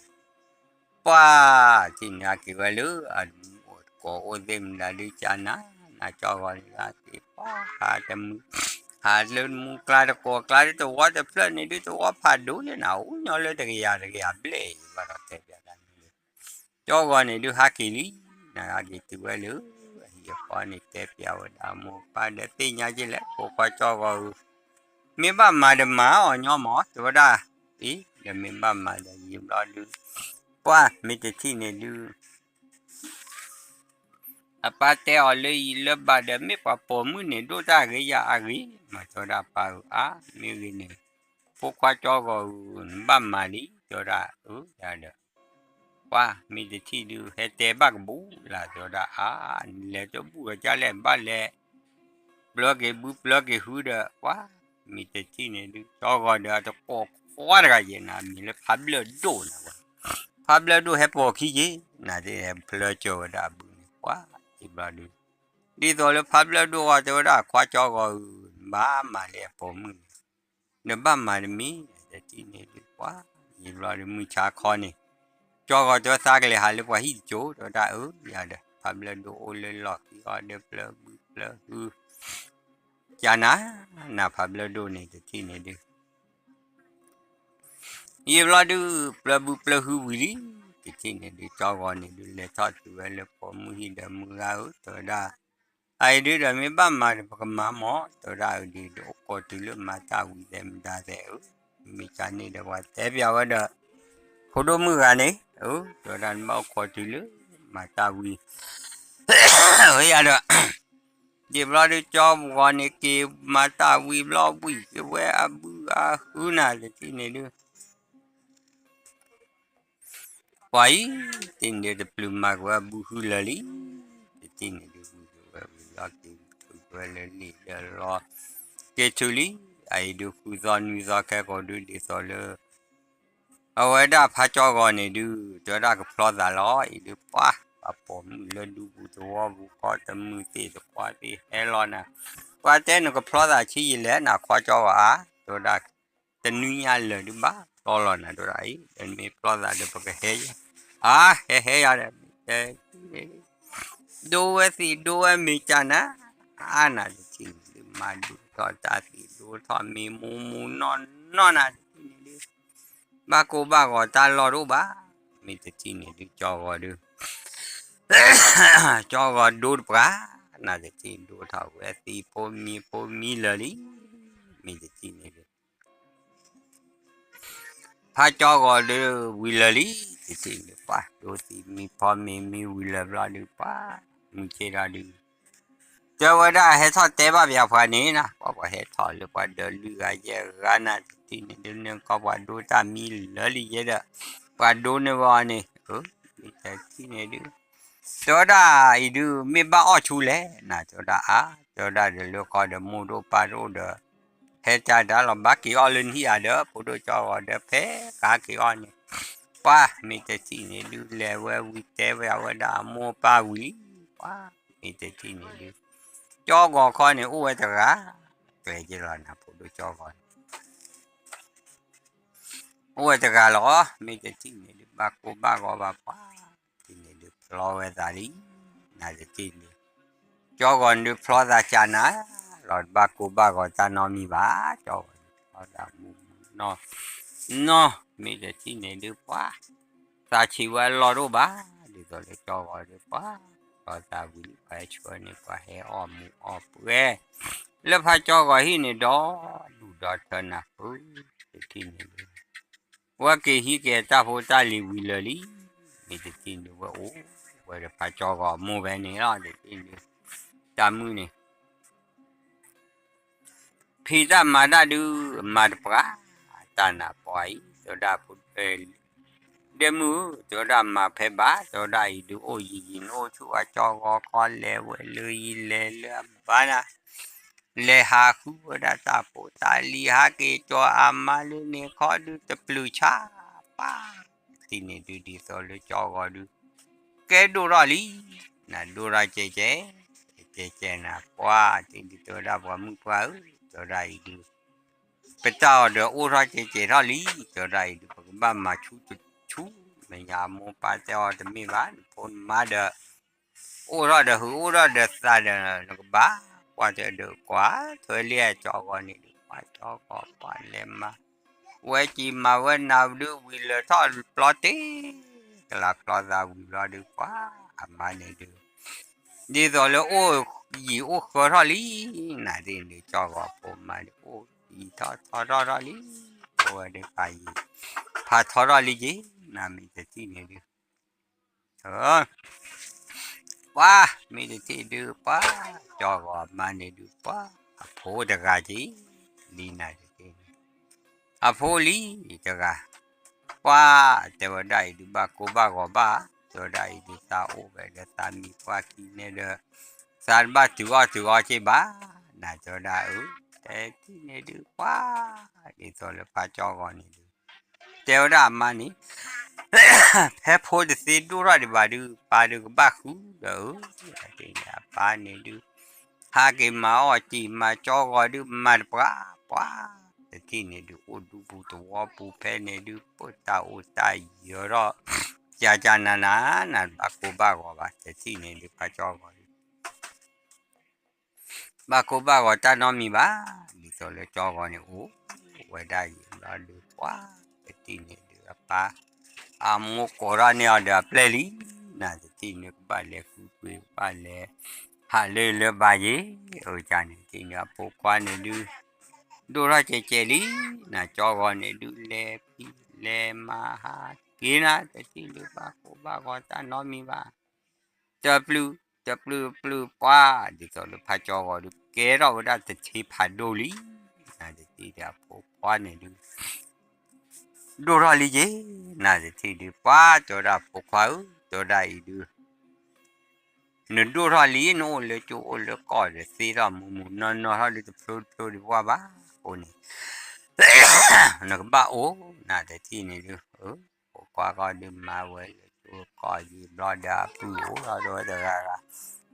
ပှၤ ထံၣ်န့ၣ်ဟးက့ၤဝဲလၢ အမူးအိၣ်တကိးအိၣ်သ့ၣ်မဒါဒုးကနၤ နကၠီဂီၤန့ၣ် ဟးက့ၤပှၤ ဟးတမုာ် ဟးလၢမူးကျါတကိးကျါဒုး တဝီတဖျၢၣ်န့ၣ်ဒုး တဝီဖးဒိၣ်ယဲနၤ အိၣ်ညီလၢတကယၤတကယၤဘျဲၣ် ဘၣ်ဒီးတဲပျးတၢ်န့ၣ်ဒုး ကၠီဂီၤန့ၣ်ဒုးဟးက့ၤလံ နဟးက့ၤတုၤဝဲလၢ အဟံၣ်အဃီန့ၣ် တဲပျးဝဲဒၣ်အမိၢ်အပၢ်ဒီး သ့ၣ်ညါက့လဲၣ် ဖိခွါကၠီဂီၤဧၢ မ့ၢ်ဘၣ်မၤဒီးမၤအီၤညီမး တဲဝဲဒၣ် အံၤ ဒီးမ့ၢ်ဘၣ်မၤဒီးယံာ်ဘျီဒုး ပှၤ မ့ၢ်တထံၣ်န့ၣ်ဒုး အပၢ်တဲအီၤလၢယံာ်လၢဘၣ်ဒီး မ့ၢ်ပှၤပိာ်မုၣ်န့ၣ် ဒိၣ်တၢ်ဂ့ၤယၤအဂ့ၤ မးတဲဝဲဒၣ်ပၢ်ဧၢ အါ မ့ၢ်ဂ့ၤန့ၣ် ဖိခွါကၠီဂီၤဧၢ နဘၣ်မၤလံ တဲဝဲဒၣ် အၢ ယၤဒီး ပှၤ မ့ၢ်တထံၣ်ဒုး ဟဲတဲဘၣ်ကဘူၣ်လၢ တဲဝဲဒၣ် အါ နလဲၤတဘူၣ်ဒီးကလဲၣ် ဘၣ်လဲၤ ပျၢက့ၤဘုပျၢက့ၤဟုဒီး ပှၤ မ့ၢ်တထံၣ်န့ၣ်ဒုး ကၠီဂီၤဒီးအတကိးခွါတဂၤယဲနၤ မ့ၢ်လၢဖးဘျၢၣ်ဒိၣ်နၤ ပှၤ ဖးဘျၢၣ်ဒိၣ်ဟဲပိာ်ခံက့ၤ နၤသ့ၣ်ဟဲဖျၢကၢၤဝဲဒၣ်အဘုန့ၣ် ပှၤ ယံာ်ဘျီဒုး ဒ်သိးလၢဖးဘျၢၣ်ဒိၣ်အီၤ တဲဝဲဒၣ် ခွါကၠီဂီၤဧၢ နဘၣ်မၤလၢအပိာ်မုၣ်န့ၣ် နဘၣ်မၤတမံၤ တထံၣ်န့ၣ်ဒုး ပှၤ ယံာ်ဘျီဒုး မုၢ်ဆါခီန့ၣ် ကၠီဂီၤတဲသးကလဲၤဟးလၢပှၤဟံၣ်တကၠိ တဲဝဲဒၣ် အၢ ယၤဒီး ဖးဘျၢၣ်ဒိၣ်အိၣ်လၢလီၢ်ခံအီၤဒီး ပျၢဘုပျၢဟု ကနၤ နဖးဘျၢၣ်ဒိၣ်န့ၣ် တထံၣ်န့ၣ်ဒုး ယံာ်ဘျီဒုး ပျၢဘုပျၢဟုဝံၤလံ တထံၣ်န့ၣ်ဒုး ကၠီဂီၤန့ၣ်ဒုး လဲၤထီၣ်တုၤဝဲလၢပိာ်မုၣ်ဟံၣ်ဒီး မုၢ်ဂၤဧၢ တဲဝဲဒၣ် အအံၤဒုးဒီး မ့ၢ်ဘၣ်မၤဒီးပကမၤမး တဲဝဲဒၣ် အဒုးဒီး အိၣ်ခိးတုၤလၢမၤတၢ်ဝံၤသဲမဒါသဲဧၢ မ့ၢ်ကန့ၣ်ဒီး ပှၤတဲပျးဝဲဒီး ဖိဒိၣ်မုၣ်ဂၤန့ၣ် အၢ တဲဝဲဒၣ် နဘၣ်အိၣ်ခိးတုၤလၢ မၤတၢ်ဝံၤ ဝဲယၤဒီး ယံာ်ဘျီဒုး ကၠီဂီၤန့ၣ် က့ၤမၤတၢ်ဝံၤဘျီ ဝံၤက့ၤဝဲအဘုအဟုနၤတထံၣ်န့ၣ်ဒုး ပှၤအံၤ တထံၣ်န့ၣ်ဒုး တပျုာ်မၤက့ၤဝဲအဘုဟုလၢာ်လံ တထံၣ်န့ၣ်ဒုး ဝံၤက့ၤဝဲဝံၤလီၤ က့ၤထုးက့ၤဝဲလၢလံာ်ဒီးလီၤ က့ၤထုးလံ အအံၤဒုး ဃုသီနွံသီခဲကိာ်ဒုး ဒ်သိးလၢ အဝဲဒၣ်ဖးကၠီဂီၤန့ၣ်ဒုး တဲဝဲဒၣ်ကဖျီသးလီၤ အံၤဒုး ပှၤ ပှၤပိာ်မုၣ်လၢဒူပူၤသဝီပူၤ ကီၢ်တမုာ်သ့ၣ်တခွါသ့ၣ်ဟဲလီၤနၤ ပှၤတဲနကဖျီသးဆံးယံာ်လဲၣ် နခွါကၠီဂီၤဧါ တဲဝဲဒၣ် တနွံညါလၢာ်ဒုးဘၣ်ဖျီလီၤနၤ တဲဝဲဒၣ်အံၤ ဒီးမ့ၢ်ဖျီသးဒီးပကဟဲယဲ အါ ဟဲဟဲယၤဒီး တဲ ဒိဝဲသ့ၣ်ဒိဝဲမ့ၢ်ကနၤ အါနၤတထံၣ်န့ၣ် မၤဒိၣ်ထီၣ်တၢ်သံးဒိၣ်ထီၣ်မံၤမူမူနီၢ်နီၢ်နၤတထံၣ်န့ၣ်ဒုး ဘၣ်ကိၢ်ဘၣ်ဂီၤတၢ်လီၢ်တအိၣ်ဘၣ်, မ့ၢ်တထံၣ်န့ၣ်ဒုး ကၠီဂီၤဒုး ကၠီဂီၤဒိတပှၢ်, နတထံၣ်ဒိၣ်ထီၣ်ဝဲသံးဖိမံၤဖိမံၤလၢာ်လံ, မ့ၢ်တထံၣ်န့ၣ်ဒုး ဖါကၠီဂီၤဒုးဝံၤလၢာ်လံ, တထံၣ်န့ၣ်ပှၤဒိသံးမံၤဖိမံၤမံၤဝံၤလၢာ်ဘျီဒုး ပှၤမုၢ်ဆ့ၣ်ထီၣ်ဒုး တဲဝဲဒၣ်ဟဲထီၣ်တဲဘၣ်ပှၤန့ၣ်နၤ, ပှၤပှၤဟဲထီၣ်လၢပှၤဒီးလွံၢ်ဂၤယဲၢ်ဂၤနၤ တထံၣ်န့ၣ်ဒုး နကီၢ်ပှၤဒိတၢ်မံလၢာ်လံယဲဒီး ပှၤဒိန့ၢ်ဝဲအီၤန့ၣ်, မ့ၢ်တထံၣ်န့ၣ်ဒုး တဲဝဲဒၣ်အံၤဒုး မ့ၢ်ဘၣ်အီၣ်ဆူလဲၣ်နၤ, တဲဝဲဒၣ်အါ, တဲဝဲဒၣ်ဒီးလၢဃီဒီးမိၢ်ဒိၣ်ပၢ်ဒိၣ်ဒီး ဟဲတၢ်တၢ်လီၤ ဘၣ်က့ၤအီၣ်လၢနဟံၣ်ဧါဒီး ဖိဒိၣ်ကၠီဂီၤဒီး ဖဲကဟးက့ၤအီၣ်န့ၣ်, ပှၤမ့ၢ်တထံၣ်န့ၣ်ဒုး လဲၤဝဲဝံၤတဲဝဲအဝဲဒၣ်အမိၢ်ပၢ်ဝံၤလံ, ပှၤမ့ၢ်တထံၣ်န့ၣ်ဒုး ကၠီဂီၤခီန့ၣ် အိၣ်ဝဲတဂၤ, ကျဲက့ၤလီၤနၤ ဖိဒိၣ်ကၠီဂီၤန့ၣ် အိၣ်ဝဲတဂၤလီၤ, မ့ၢ်တထံၣ်န့ၣ်ဒုး ဘၣ်ကိၢ်ဘၣ်ဂီၤဘၣ်ပှၤ, တထံၣ်န့ၣ်ဒုးဖျီဝဲသးလံ, နတထံၣ်န့ၣ်, ကၠီဂီၤဒုးဖျီသးကၢ်နၤ, လီၤတဘၣ်ကိၢ်ဘၣ်ဂီၤတၢ်နီတမံၤဘၣ်, ကၠီဂီၤဒုးဖျီသးမူမူနီၢ်, နီၢ်, မ့ၢ်တထံၣ်န့ၣ်ဒုးပှၤ, သးဆံးဝဲအလီၢ်တအိၣ်ဘၣ်, ဒ်သိးလၢကၠီဂီၤဒုးပှၤ, ဖျီသးဝံၤလံ ပှၤဟဲဆှၢန့ၢ် ပှၤဟဲအီၣ်မူးအီၣ်ပှဲၤ, လၢဖါကၠီဂီၤဟံၣ်န့ၣ်ဒီး, ဒူၣ်ဒီးထၢနၤဖု, တထံၣ်န့ၣ်ဒုး ဝဲက့ၤဟံးက့ၤတၢ်ဖိတၢ်လံၤဝံၤလၢာ်လံ, မ့ၢ်တထံၣ်န့ၣ်ဝဲအိၣ်ဝဲဒီးဖါကၠီဂီၤအမိၢ်ဖဲန့ၣ်လီၤ, တထံၣ်န့ၣ်, တၢ်မုၢ်န့ၣ် ဖံးတၢ်မၤတၢ်ဒုး မၤတပှၢ်, တၢ်နးပှၤအံၤ တဲဝဲဒၣ်, ဒဲမုၢ်ဧၢ တဲဝဲဒၣ်မၤဖဲဘၣ်, တဲဝဲဒၣ်အံၤဒုးအိၣ်ယံၤယံၤ နအိၣ်ဆူၣ်ဝဲကၠီဂီၤခီလဲၤဝဲလၢယံၤလဲၤလၢအဘါနၤ, လဲၤဟးဃုဝဲဒၣ်တၢ်ဖိတၢ်လံၤ ဟးက့ၤကၠီၤအမါလၢန့ၣ်ခီဒုးတပျုၢ်ဆါ, ပှၤ, တထံၣ်န့ၣ်ဒုးဒ်သိးလၢကၠီဂီၤဒုး ကဲဒိၣ်ထီၣ်လံ, နဒိၣ်ထီၣ်ကဲကဲ, ကဲကဲနၤ ပှၤတထံၣ်ဒုးတဲဝဲဒၣ်ပှၤမုၣ်ပှၢ်ဧၢ, တဲဝဲဒၣ်အံၤဒုး ပတၢ်အီၤဒီးအိၣ်ထီၣ်ကဲကဲထီၣ်လံ, တဲဝဲဒၣ်အံၤဒုး ပကဘၣ်မၤဆူၣ်တဆူၣ်, မဲာ်ညါအမိၢ်ပၢ်တဲအီၤတမ့ၢ်ဘၣ်, နဖိနမါဒီး အိၣ်ထီၣ်ဒီးဟုးအိၣ်ထီၣ်ဒီးသးဒီး နကဘၣ်, ပှၤတဲဒီးကွၢ်ထွဲလံကၠီဂီၤန့ၣ်ဒုး ပှၤကၠီဂီၤပှၤလဲၤမၤ ဝဲက့ၤမၤဝဲနၤဒုးဝံၤလၢာ်ထီၣ်ပျီတ့ၢ်, ကလၤဖျီသးဝံၤဘျီဒုးပှၤ, အမါန့ၣ်ဒုး ဒ်သိးလၢအိၣ်ယံၤအိၣ်ဃၢထီၣ်လံ, နတထံၣ်န့ၣ်ဒုး ကၠီဂီၤဖိမါန့ၣ် အိၣ်ယံၤထီၣ်ထီထီၣ်ထီၣ်လံ, အိၣ်ဝဲဒုးဖးယံၤ, ဖးထီထီၣ်လံက့ၤ, နမ့ၢ်တထံၣ်န့ၣ်ဒုး ပှၤ, မ့ၢ်တထံၣ်ဒုးပှၤ, ကၠီဂီၤအမါန့ၣ်ဒုးပှၤ, အဖိတဂၤက့ၤ, လံနၤတထံၣ်န့ၣ်, အဖိလံတဂၤ, ပှၤ, တဲဝဲဒၣ်အံၤဒုးဘၣ်ကိၢ်ဘၣ်ဂီၤဘၣ်, တဲဝဲဒၣ်အံၤဒုးသးအိၣ်ဝဲဒီးသးမံၤပှၢ်ခံန့ၣ်ဒီး, သးတဘၣ်တုၤအီၣ်တုၤအီက့ၤဘၣ်, နၤတဲဝဲဒၣ်အၢ, တထံၣ်န့ၣ်ဒုးပှၤ, ဒ်သိးလၢဖါကၠီဂီၤန့ၣ်ဒုး တဲဝဲဒၣ်အမါန့ၣ်, ဖဲဖိတသ့ဒိၣ်ထီၣ်ဒံးဘၣ်ဒုး ပၢ်ဒုးကဘၣ်ဃုဒီးဧၢ, အပၢ်န့ၣ်ဒုး, ဟးက့ၤမၤအီၣ်က့ၤမၤကၠီဂီၤဒုးမၤတပှၢ်ပှၢ်, တထံၣ်န့ၣ်ဒုး အိၣ်ဒူပူၤသဝီပူၤဖဲန့ၣ်ဒုး ပတၢ်အိၣ်တၢ်ယၢၤထီၣ်, ကကနနၤ, နဘၣ်ကိၢ်ဘၣ်ဂီၤဘၣ်, တထံၣ်န့ၣ်ဒုးဖါကၠီဂီၤဒုး ဘၣ်ကိၢ်ဘၣ်ဂီၤတၢ်နီတမံၤဘၣ်, ဒ်သိးလၢကၠီဂီၤန့ၣ်အိၣ်ဝဲဒၣ်ယံၤဘျီဒုးပှၤ, တထံၣ်န့ၣ်ဒုးအပၢ်, အမိၢ်ကိးထီၣ်န့ၢ်အီၤဒီးအပျဲၢ်လံ, နၤတထံၣ်န့ၣ်ကဘၣ်လဲၤဃုကွံာ် ကဘၣ်လဲၤဟးလၢလၢဘၣ်ယ့ၢ်, အတထံၣ်န့ၣ်အဖိခွါန့ၣ်ဒုး, ဒိၣ်ထီၣ်ကဲးကဲးလံ, နၤကၠီဂီၤန့ၣ်ဒုးလဲၤဖံးလဲၤမၤဟးက့ၤနၤ, တထံၣ်န့ၣ်ဘၣ်ကိၢ်ဘၣ်ဂီၤတၢ်နီတမံၤဘၣ် တပျုၢ်, တပျုၢ်ပျုၢ်ပှၤ, ဒ်သိးလၢဖါကၠီဂီၤဒုး ကဲထီၣ်ဝဲဒၣ်တထံဖးဒိၣ်လံ, နၤတထံၣ်ဒီးအဖိခွါန့ၣ်ဒုး, ဒိၣ်ထီၣ်လံက့ၤ, နၤတထံၣ်ဒုးပှၤ, တဲဝဲဒၣ်ဖိခွါဧၢ, တဲဝဲဒၣ်အံၤဒုး နဒိၣ်ထီၣ်လံ နအိၣ်လၢကၠိအိၣ်လၢကီၢ်ဒီး သ့ထီၣ်မူးမူးနီၢ်နီၢ်ထီၣ်လၢတဖျိတဖျိဒံးပှၤဘၣ်, အဃိန့ၣ် နကဘၣ်အိၣ်, နၤတထံၣ်န့ၣ်ဒုး, ဖိခွါဃီဒုးမၤဝဲလၢကၠိကီၢ်ယံၤဘျီဒီး အပုၢ်အိၣ်ထီၣ်ဒီးဝဲတဂၤဂၤ, တ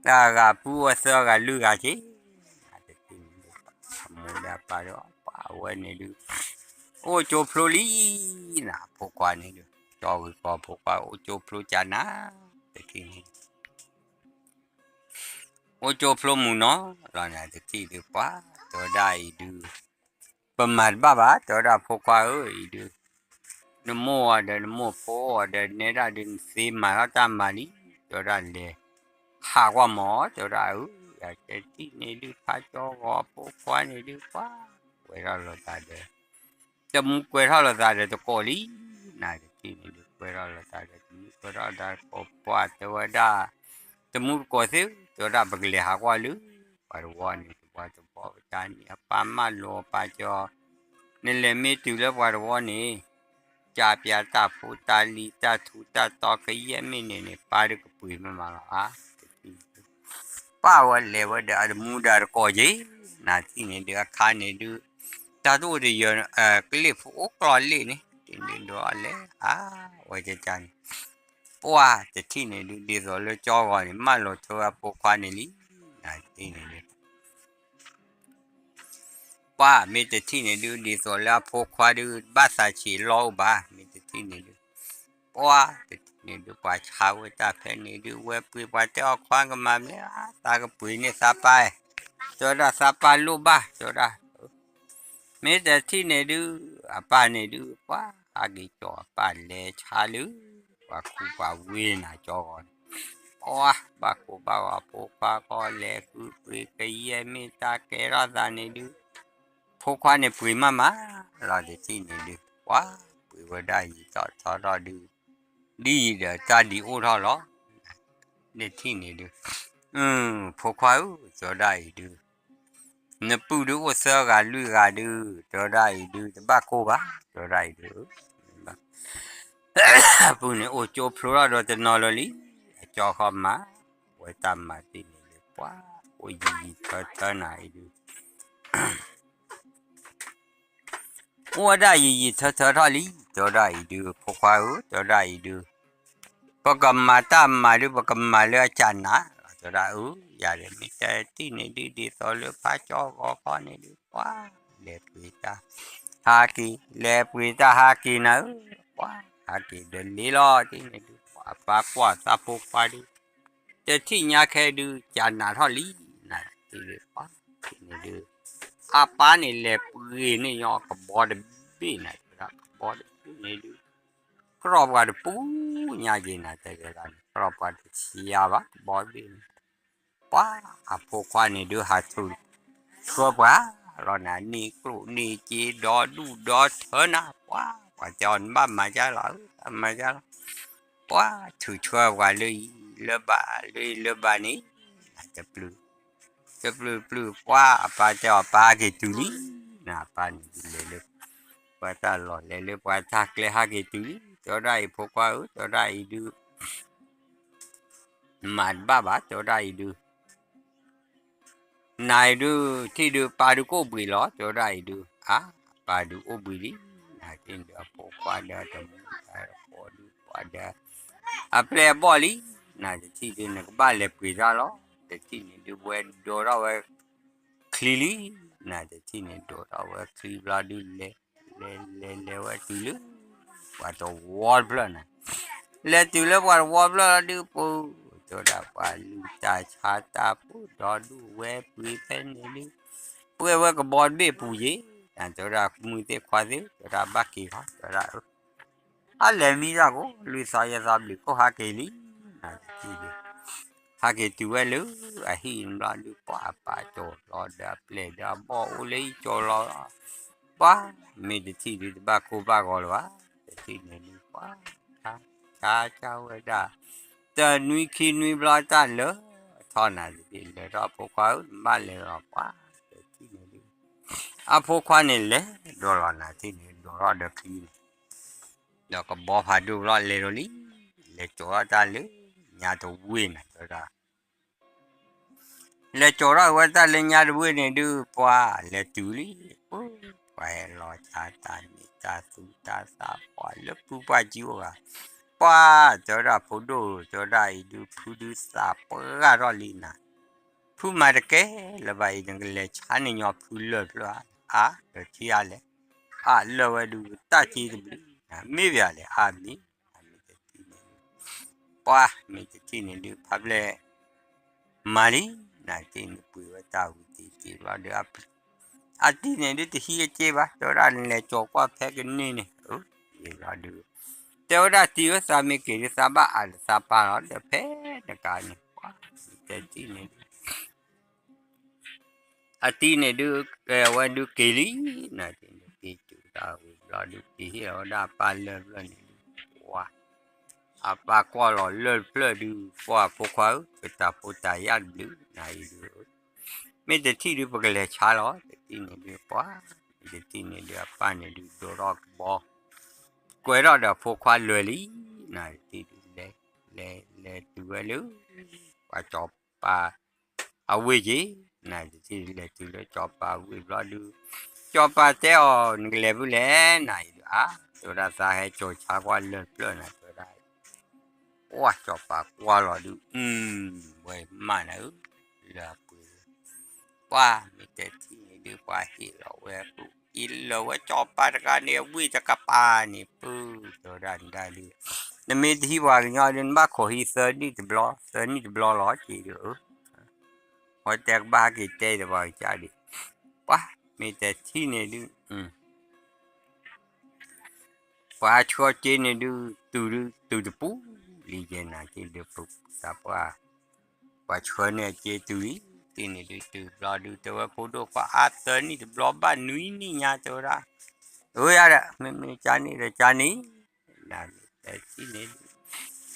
ဂၤဂၤပုၢ်အိၣ်သၢဂၤလွံၢ်ဂၤက့ၤ, နၤတထံၣ်န့ၣ်ဒုး, အမိၢ်ဒီးအပၢ်ဒီးပှၤဝဲန့ၣ်ဒုး, အိၣ်ကၠိဖျိလံ, နၤဖိခွါန့ၣ်ဒုး, ကၠီဂီၤဖိခွါအိၣ်ကၠိဖျိကနၤ, တထံၣ်န့ၣ် အိၣ်ကၠိဖျိမူးနီၢ်လီၤနၤ, တထံၣ်ဒုးပှၤ, တဲဝဲဒၣ်အံၤဒုး, ပမၤတဘၣ်ဘၣ် တဲဝဲဒၣ်ဖိခွါဧၢအံၤဒုး, နမိၢ်အီၤဒီးနမိၢ်ဖိအီၤဒီးနဲဒၣ်ဒုး နသ့မၤထီၣ်တၢ်မၤလံ, တဲဝဲဒၣ်လဲၤဟးကွၢ်မး တဲဝဲဒၣ်အၢ, ယတထံၣ်န့ၣ်ဒုး ဖးကၠီဂီၤဖိခွါန့ၣ်ဒုး ပှၤကွဲထီၣ်လိာ်သးဒီး တမူကွဲထီၣ်လိာ်သးဒီးတကိးလံ, နတထံၣ်န့ၣ်ဒုး ကွဲထီၣ်လိာ်သးဒီးတမူကွဲထီၣ်သးတကိး ပှၤတဲဝဲဒၣ်, တမူတကိးသ့ၣ် တဲဝဲဒၣ်ပကလဲၤဟးကွၢ်လၢ ပှၤတဝီန့ၣ် တဝီတဘီပတၢ်န့ၣ် အပၢ်မၢလိာ်အပၢ်ကၠီ, နလဲၤမ့ၢ်တုၤလၢပှၤတဝီန့ၣ် ကၠါပၠါတၢ်ဖိတၢ်လံၤတၢ်ထူတၢ်တီကယဲၢ်မ့ၢ်န့ၣ်န့ၣ် ပၢ်ဒုးကပှ့ၤမ့ၢ်မးလီၤဧါ, ပၢ်ဝဲလဲၤဝဲဒီးအတမူဒီးတကိးက့ၤ, နတထံၣ်န့ၣ်ဒုး အခါန့ၣ်ဒုး တၢ်တအိၣ်တယၢၤ ကလ့ၣ်ဖိအိၣ်ကျီလ့ၣ်န့ၣ် တ့ၢ်န့ၣ်ဒုးအလဲၤဧါ, ဝဲကကန့ၣ် ပှၤတထံၣ်န့ၣ်ဒုး ဒ်သိးလၢကၠီဂီၤန့ၣ် မၢလိာ်ထွဲဝဲအဖိခွါန့ၣ်လံ, နတထံၣ်န့ၣ်ဒုး ပှၤမ့ၢ်တထံၣ်န့ၣ်ဒုး ဒ်သိးလၢအဖိခွါဒုး ဘၣ်သးဆံးလီၢ်အိၣ်ဘၣ် မ့ၢ်တထံၣ်န့ၣ်ဒုး, ပှၤတထံၣ်န့ၣ်ဒုး ပှၤဆါဝဲတၢ်ဖဲန့ၣ်ဒုး ဝဲပှ့ၤပှၤတဲအီၤခွါကမၤမလဲၣ် သးကပှ့ၤန့ၢ်သးပၢ်, တဲဝဲဒၣ်သးပၢ်လိၣ်ဘၣ် တဲဝဲဒၣ် မ့ၢ်တထံၣ်န့ၣ်ဒုး အပၢ်န့ၣ်ဒုး ပှၤဟးက့ၤကၠီၤအပၢ်လဲၤဆါလၢ ပှၤခူပှၤဝ့ၢ်နၤကၠီဂီၤန့ၣ်, ပှၤဘၣ်ကိးဘၣ်ဂီၤဖိခွါဃီလဲၤဃုပှ့ၤကယဲၢ် မ့ၢ်တၢ်ကဲထီၣ်သးန့ၣ်ဒုး ဖိခွါန့ၣ်ပှ့ၤမးမးလီၤ တထံၣ်န့ၣ်ဒုး ပှၤပှ့ၤဝဲဒၣ်ယံာ်ထီၣ်ထီထီၣ်ဒုး ဒ်အံၤဒီးတၢ်ဒံးအိၣ်ထီၣ်လီၤ တထံၣ်န့ၣ်ဒုး, ဖိခွါဧၢ တဲဝဲဒၣ်အံၤဒုး, နပုၢ်ဒုးအိၣ်သၢဂၤလွံၢ်ဂၤဒုး တဲဝဲဒၣ်အံၤဒုး တဘၣ်ကိၢ်ဘၣ် တဲဝဲဒၣ်အံၤဒုး, အပုၢ်န့ၣ်အိၣ်ကၠိဖျိထီၣ်ဒီးတနီၤလၢာ်လံ, အကၠီဃီမၤ ဝဲတၢ်မၤတ့ၢ်န့ၣ်ဒုး ပှၤအိၣ်ယံာ်ယံာ်ထၢထၢနၤအံၤဒုး အိၣ်ဝဲဒၣ်ယံာ်ယံာ်ထၢထၢထီၣ်လံ, တဲဝဲဒၣ်အံၤဒုး ဖိခွါဧၢ တဲဝဲဒၣ်အံၤဒုး, ပကမၤတၢ်မၤဒုး ပကမၤလၢအကၢ်နး, တဲဝဲဒၣ်အၢ ယၤဒီးမ့ၢ်တထံၣ်န့ၣ်ဒုး ဒ်သိးလၢဖးကၠီဂီၤခီန့ၣ်ဒုး ပှၤလဲၤပှ့ၤတၢ်ဟးက့ၤ လဲၤပှ့ၤတၢ်ဟးက့ၤနၤဧၢ, ပှၤဟးက့ၤဒီးလ့လီၤ တထံၣ်န့ၣ်ဒုး ပှၤပၢ်ကွၢ်သးဖိခွါဒုး တထံၣ်ညါခဲဒုး ကၢ်နးထီၣ်လံ, နတထံၣ်ဒုး ပှၤတထံၣ်န့ၣ်ဒုး အပၢ်န့ၣ်လဲၤပှ့ၤန့ၢ်ညီကဘီတဘ့ၣ်နၤ တဲဝဲဒၣ် ကဘီတဘ့ၣ်န့ၣ်ဒုး ကြီၢ်ပှၤတပူၤညါက့ၤနၤ တဲဝဲဒၣ်န့ၣ် ကြီၢ်ပှၤတဆံးယါဘၣ် ကဘီတဘ့ၣ်န့ၣ်, ပှၤအဖိခွါန့ၣ်ဒုး ဟးထုးဆှၢပှၤလီၤနၤ န့ၢ်ကျိၣ်န့ၢ်စ့ ဒီဒူၣ်ဒီထၢနၤ ပှၤ ပှၤတဲအီၤ နဘၣ်မၤကၢ်လီၤ မၤကၢ်လီၤ, ပှၤထုးဆှၢပှၤလၢအံၤလၢဘၣ် လၢအံၤလၢဘၣ်န့ၣ် တပျုၢ် တပျုၢ်တပျုၢ် ပှၤအပၢ်တဲအီၤ ပၢ်ဟးက့ၤတုၤလံ, နပၢ်န့ၣ်ဒုးလဲၤလၢ ပှၤတၢ်လီၢ်လဲၤလၢပှၤတၢ်ကျဲဟးက့ၤတုၤလံ, တဲဝဲဒၣ်အံၤ ဖိခွါဧၢ တဲဝဲဒၣ်အံၤဒုး မၤတဘၣ်ဘၣ် တဲဝဲဒၣ်အံၤဒုး နၤအံၤဒုး ထံၣ်ဒုး ပၢ်ဒုးကအိၣ်ဘှံးလီၤ တဲဝဲဒၣ်အံၤဒုး အါ ပၢ်ဒုးအိၣ်ဘှံးလံ, နၤထံၣ်ဒုးအဖိခွါဒီးတမူတကိးဒုး ပှၤဒီး အပျဲၢ်အဘီၣ်လံ, နၤတထံၣ်ဒုး နကဘၣ်လဲၤပှ့ၤတၢ်လီၤ, တထံၣ်န့ၣ်ဒုး ဝဲဒိးထီၣ်ဝဲချံလံ, နၤတထံၣ်န့ၣ် ဒိးထီၣ်ဝဲချံဘျီဒုး လဲၤ လဲၤလဲၤလဲၤဝဲတုၤလၢ ပှၤတဝီတဖျၢၣ်န့ၣ်, လဲၤတုၤလၢပှၤတဝီတဖျၢၣ်လီၤဒုး ပူၤ တဲဝဲဒၣ်ပှၤလုၢ်တၢ်ဆါတၢ်ပူၤ ဒီဒူၣ်ဝဲပှ့ၤဖဲန့ၣ်ဒုး ပှ့ၤဝဲကဘီတဘ့ၣ်ပူၤယ့ၤ, နၤတဲဝဲဒၣ်မုၢ်သ့ၣ်ခွါသ့ၣ် တဲဝဲဒၣ်ဘၣ်က့ၤခီ တဲဝဲဒၣ် အလဲၤမံတၢ်ကိး လွံၢ်သီယဲၢ်သီဘျုးကိးဟးက့ၤလံ, နၤတထံၣ်ဒုး ဟးက့ၤတုၤဝဲလၢအဟံၣ်ဘျီဒုး ပှၤအပၢ်ကၠီၤလီၤဒီးအပျဲၢ်ဒီးအဘီၣ်အိၣ်လၢဟံၣ်ကၠီၤလီၤ, ပှၤမ့ၢ်တထံၣ်ဒုး တဘၣ်ကိၢ်ဘၣ်ဂီၤလၢၤဘၣ်, တထံၣ်န့ၣ်ဒုး ပှၤ ခါ ခါကၢ်ဝဲဒၣ် တနွံခံနွံဘျီတၢ်လၢာ်ထီၣ်နၤတထံၣ် လဲၤထီၣ်အဖိခွါဧၢ နဘၣ်လဲၤလီၤ ပှၤတထံၣ်န့ၣ်ဒုး အဖိခွါန့ၣ်လဲၤဒိးလီၤနၤတထံၣ်န့ၣ် ဒိးထီၣ်ဒီးချံန့ၣ် ဒီးကဘီဖးဒိၣ်ဘျီလဲၤဒီးလံ, လဲၤကၠီၤထီၣ်တၢ်လၢညါတဝ့ၢ်နၤတဲဝဲဒၣ်, လဲၤကၠီၤထီၣ်ဝဲတၢ်လၢညါတဝ့ၢ်န့ၣ်ဒုး ပှၤလဲၤတုၤလံ, ပှၤဟဲလီၤဆါတၢ်န့ၣ် တၢ်သူတၢ်သၣ် ပှၤလၢဖုပှၢ်ကံအိၣ်ဂၤ, ပှၤတဲဝဲဒၣ်ဖိဒိၣ် တဲဝဲဒၣ်အံၤဒုး ဖုဒုးသးပှၢ်ထီၣ်လံနၤ, ဖုမၤတကဲလၢၤဘၣ်အံၤ နကလဲၤဆါန့ၢ်ညီဖုလၢာ်ဖျၢၣ်ဧါ, အါ ဒီးထံၣ်အါလဲၣ်, အါလၢာ်ဝဲဒုး တၢ်က့တဘျုး, မ့ၢ်ဘၣ်လဲၣ် အါမ့ၢ်, မ့ၢ်တထံၣ်န့ၣ်ဒုး, ပှၤမ့ၢ်တထံၣ်န့ၣ်ဒုး ဖးဖျဲၣ် မၤလံ, နၤတထံၣ်န့ၣ် ပှ့ၤဝဲတၢ်ဝံၤတံၢ်တံၢ်ဘျီဒီး အပျဲၢ် အတံၤန့ၣ်ဒုးတဟံးအစ့ဘၣ်, တဲဝဲဒၣ်လဲၤကၠီၤကွၢ်ဖဲကန့ၢ်န့ၣ်, ယလီၤဒုး, တဲဝဲဒၣ်တံၤဧၢ သးမ့ၢ်က့ၤဒုး သးဘၣ်အးဒီးသးပၢ်လီၤ ဒီးဖဲတကးန့ၣ်, တဲတံၤန့ၣ်ဒုး အတံၤန့ၣ်ဒုး, အဝဲဒုးက့ၤလံ, နၤတံၤန့ၣ်က့ၤတုၤတၢ်ဝံၤဘျီဒုး က့ၤဟ့ၣ်လီၤဝဲဒၣ်အပၢ်လၢၢ်ဖျၢၣ်န့ၣ်ဒုး, ဝါ, အပၢ်ကွၢ်လီၤလၢၢ်တဖျၢၣ်ဒုး, ပှၢ်ဖိခွါဧၢ ပတၢ်ဖိတၢ်ယာ်တဘျုး နၤအံၤဒုး, မ့ၢ်တထံၣ်ဒုး ပကလဲၤဆါလီၤ တထံၣ်န့ၣ်ဒုး ပှၢ်, မ့ၢ်တထံၣ်န့ၣ်ဒုး အပၢ်န့ၣ်ဒုး ဒိးထီၣ်ကဘီ ကွဲးထီၣ်ဒီးဖိခွါလွဲၢ်လံ, နၤတထံၣ်ဒုး လဲၤ, လဲၤ, လဲၤတုၤဝဲလၢ ပှၤစီၤပၤ အဝ့ၢ်က့ၤ, နၤတထံၣ်ဒုး လဲၤတုၤလၢစီၤပၤအဝ့ၢ်ဘျီဒုး, စီၤပၤတဲအီၤ နကလဲၤဖဲလဲၣ် နၤအံၤဒုး အါ, တဲဝဲဒၣ်သးဟဲကၠီၤဆါကွၢ်လၢၢ်တဖျၢၣ်နၤ တဲဝဲဒၣ်, ပှၢ်စီၤပၤကွၢ်လီၤဒုး, အု, ဝဲမးနၤဧၢ, လၢအပှ့ၤ ပှၢ်မ့ၢ်တဲထံၣ်န့ၣ်ဒုး ပှၢ်ဟ့ၣ်လီၤဝဲပူၤ အ့ၣ်လၢာ်ဝဲစီၤပၤတဂၤန့ၣ် အဝ့ၢ်တကပၤန့ၣ် ပၢ်, တဲဝဲဒၣ်ဒုး, နမ့ၢ်တဟံးပှၤကညီဒုး နဘၣ်ခိးဟံးသၢနံၣ်တဘျီ, သၢနံၣ်တဘျီလီၤ က့ၤဒုး, အဝဲတဲကဘၣ်ဟဲက့ၤတဲဒီးပှၤကစၢ်ဒံး, ပှၢ်မ့ၢ်တဲထံၣ်န့ၣ်ဒုး ပှၤဆှၢစ့န့ၣ်ဒုး တုၤဒုး တုၤတပူၤလံယဲနၤက့ၤဒုး ပသးပှၢ်, ပှၤဆှၢန့ၢ်အစ့တုၤလံ, တံၤန့ၣ်ဒုး တုၤဘျီဒုး တဲဝဲဖိဒိၣ်ခွါ အါသၢနံၣ်တဘျီဘၣ်နွံနံၣ်ညါ တဲဝဲဒၣ်, အၢယၤဒီး မ့မ့ၢ်ကန့ၣ်ဒီးကန့ၣ်, နမ့ၢ်တဲထံၣ်န့ၣ်ဒုး,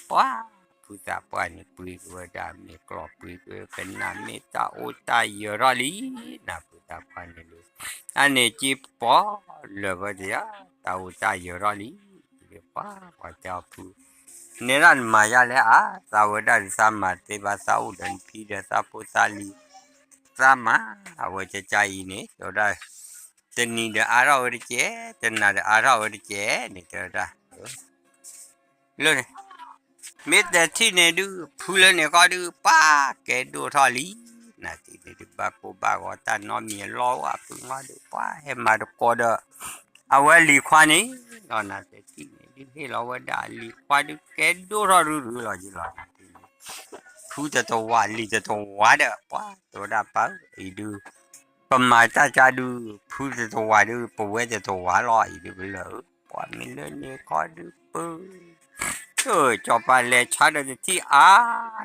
ပှၢ်, ဖုသးပှၢ်န့ၣ်ပှ့ၤကဝဲဒၣ် မ့ၢ်ကျီၢ်ပှ့ၤကဝဲ ကနၣ်မ့ၢ်တၢ်အိၣ်တၢ်ယၢၤထီၣ်လံ, နဖုသးပှၢ်န့ၣ်ဒုး, အန့ၣ်စ့ပီၢ်လၢာ်ဝဲတယၤ, တၢ်အိၣ်တၢ်ယၢၤထီၣ်လံ, ပှၢ်, ပှၤတဲအီၤဖု, နဲဒၣ်နမၤယါလဲၣ်အါ, သးဝဲဒၣ်ဒုးသးမၤသ့ဘၣ် သးအိၣ်ဒီးနဖံဒီးသးဖိသးလံၤ, သးမၤ, အဝဲကကါအံၤန့ၣ် တဲဝဲဒၣ်, တနံၤဒီးအါထီၣ်ဝဲတကဲ, တနၤဒီးအါထီၣ်ဝဲတကဲန့ၣ် တဲဝဲဒၣ် လၢန့ၣ်, မ့ၢ်တဲထံၣ်န့ၣ်ဒုး ဖုလၢန့ၣ်ဃီဒုး ပှၤကဲဒိၣ်ထီၣ်လံ, နၤတံၤန့ၣ်ဒုး ဘၣ်ကိၢ်ဘၣ်ဂီၤတၢ်နီတမံၤအလီၢ် အဖုမီဒုး ပှၤဟဲမၤတကိးဒီး အဝဲလံၤခွါန့ၣ်လီၤ နၤတံၤန့ၣ်ဒုး ဟ့ၣ်လီၤဝဲဒၣ်အလံၤခွါဒုး ကဲဒိၣ်ထီၣ်ရုရုလီၤယံၤလီၤ နၤတံၤန့ၣ်, ဖုတတဝးလံၤတတဝးဒီး ပှၤတဲဝဲဒၣ်ပၢ် အံၤဒုး ပမၤတၢ်ကါဒုး ဖုတတဝးဒုး ပဝဲတတဝးလီၤ အံၤဒုးပလၢာ်ဧၢ, ပှၤမ့ၢ်လၢန့ၣ်ခီဒုးပၢ်, စီၤပၤလဲၤဆါဒီးတထံၣ်အါ,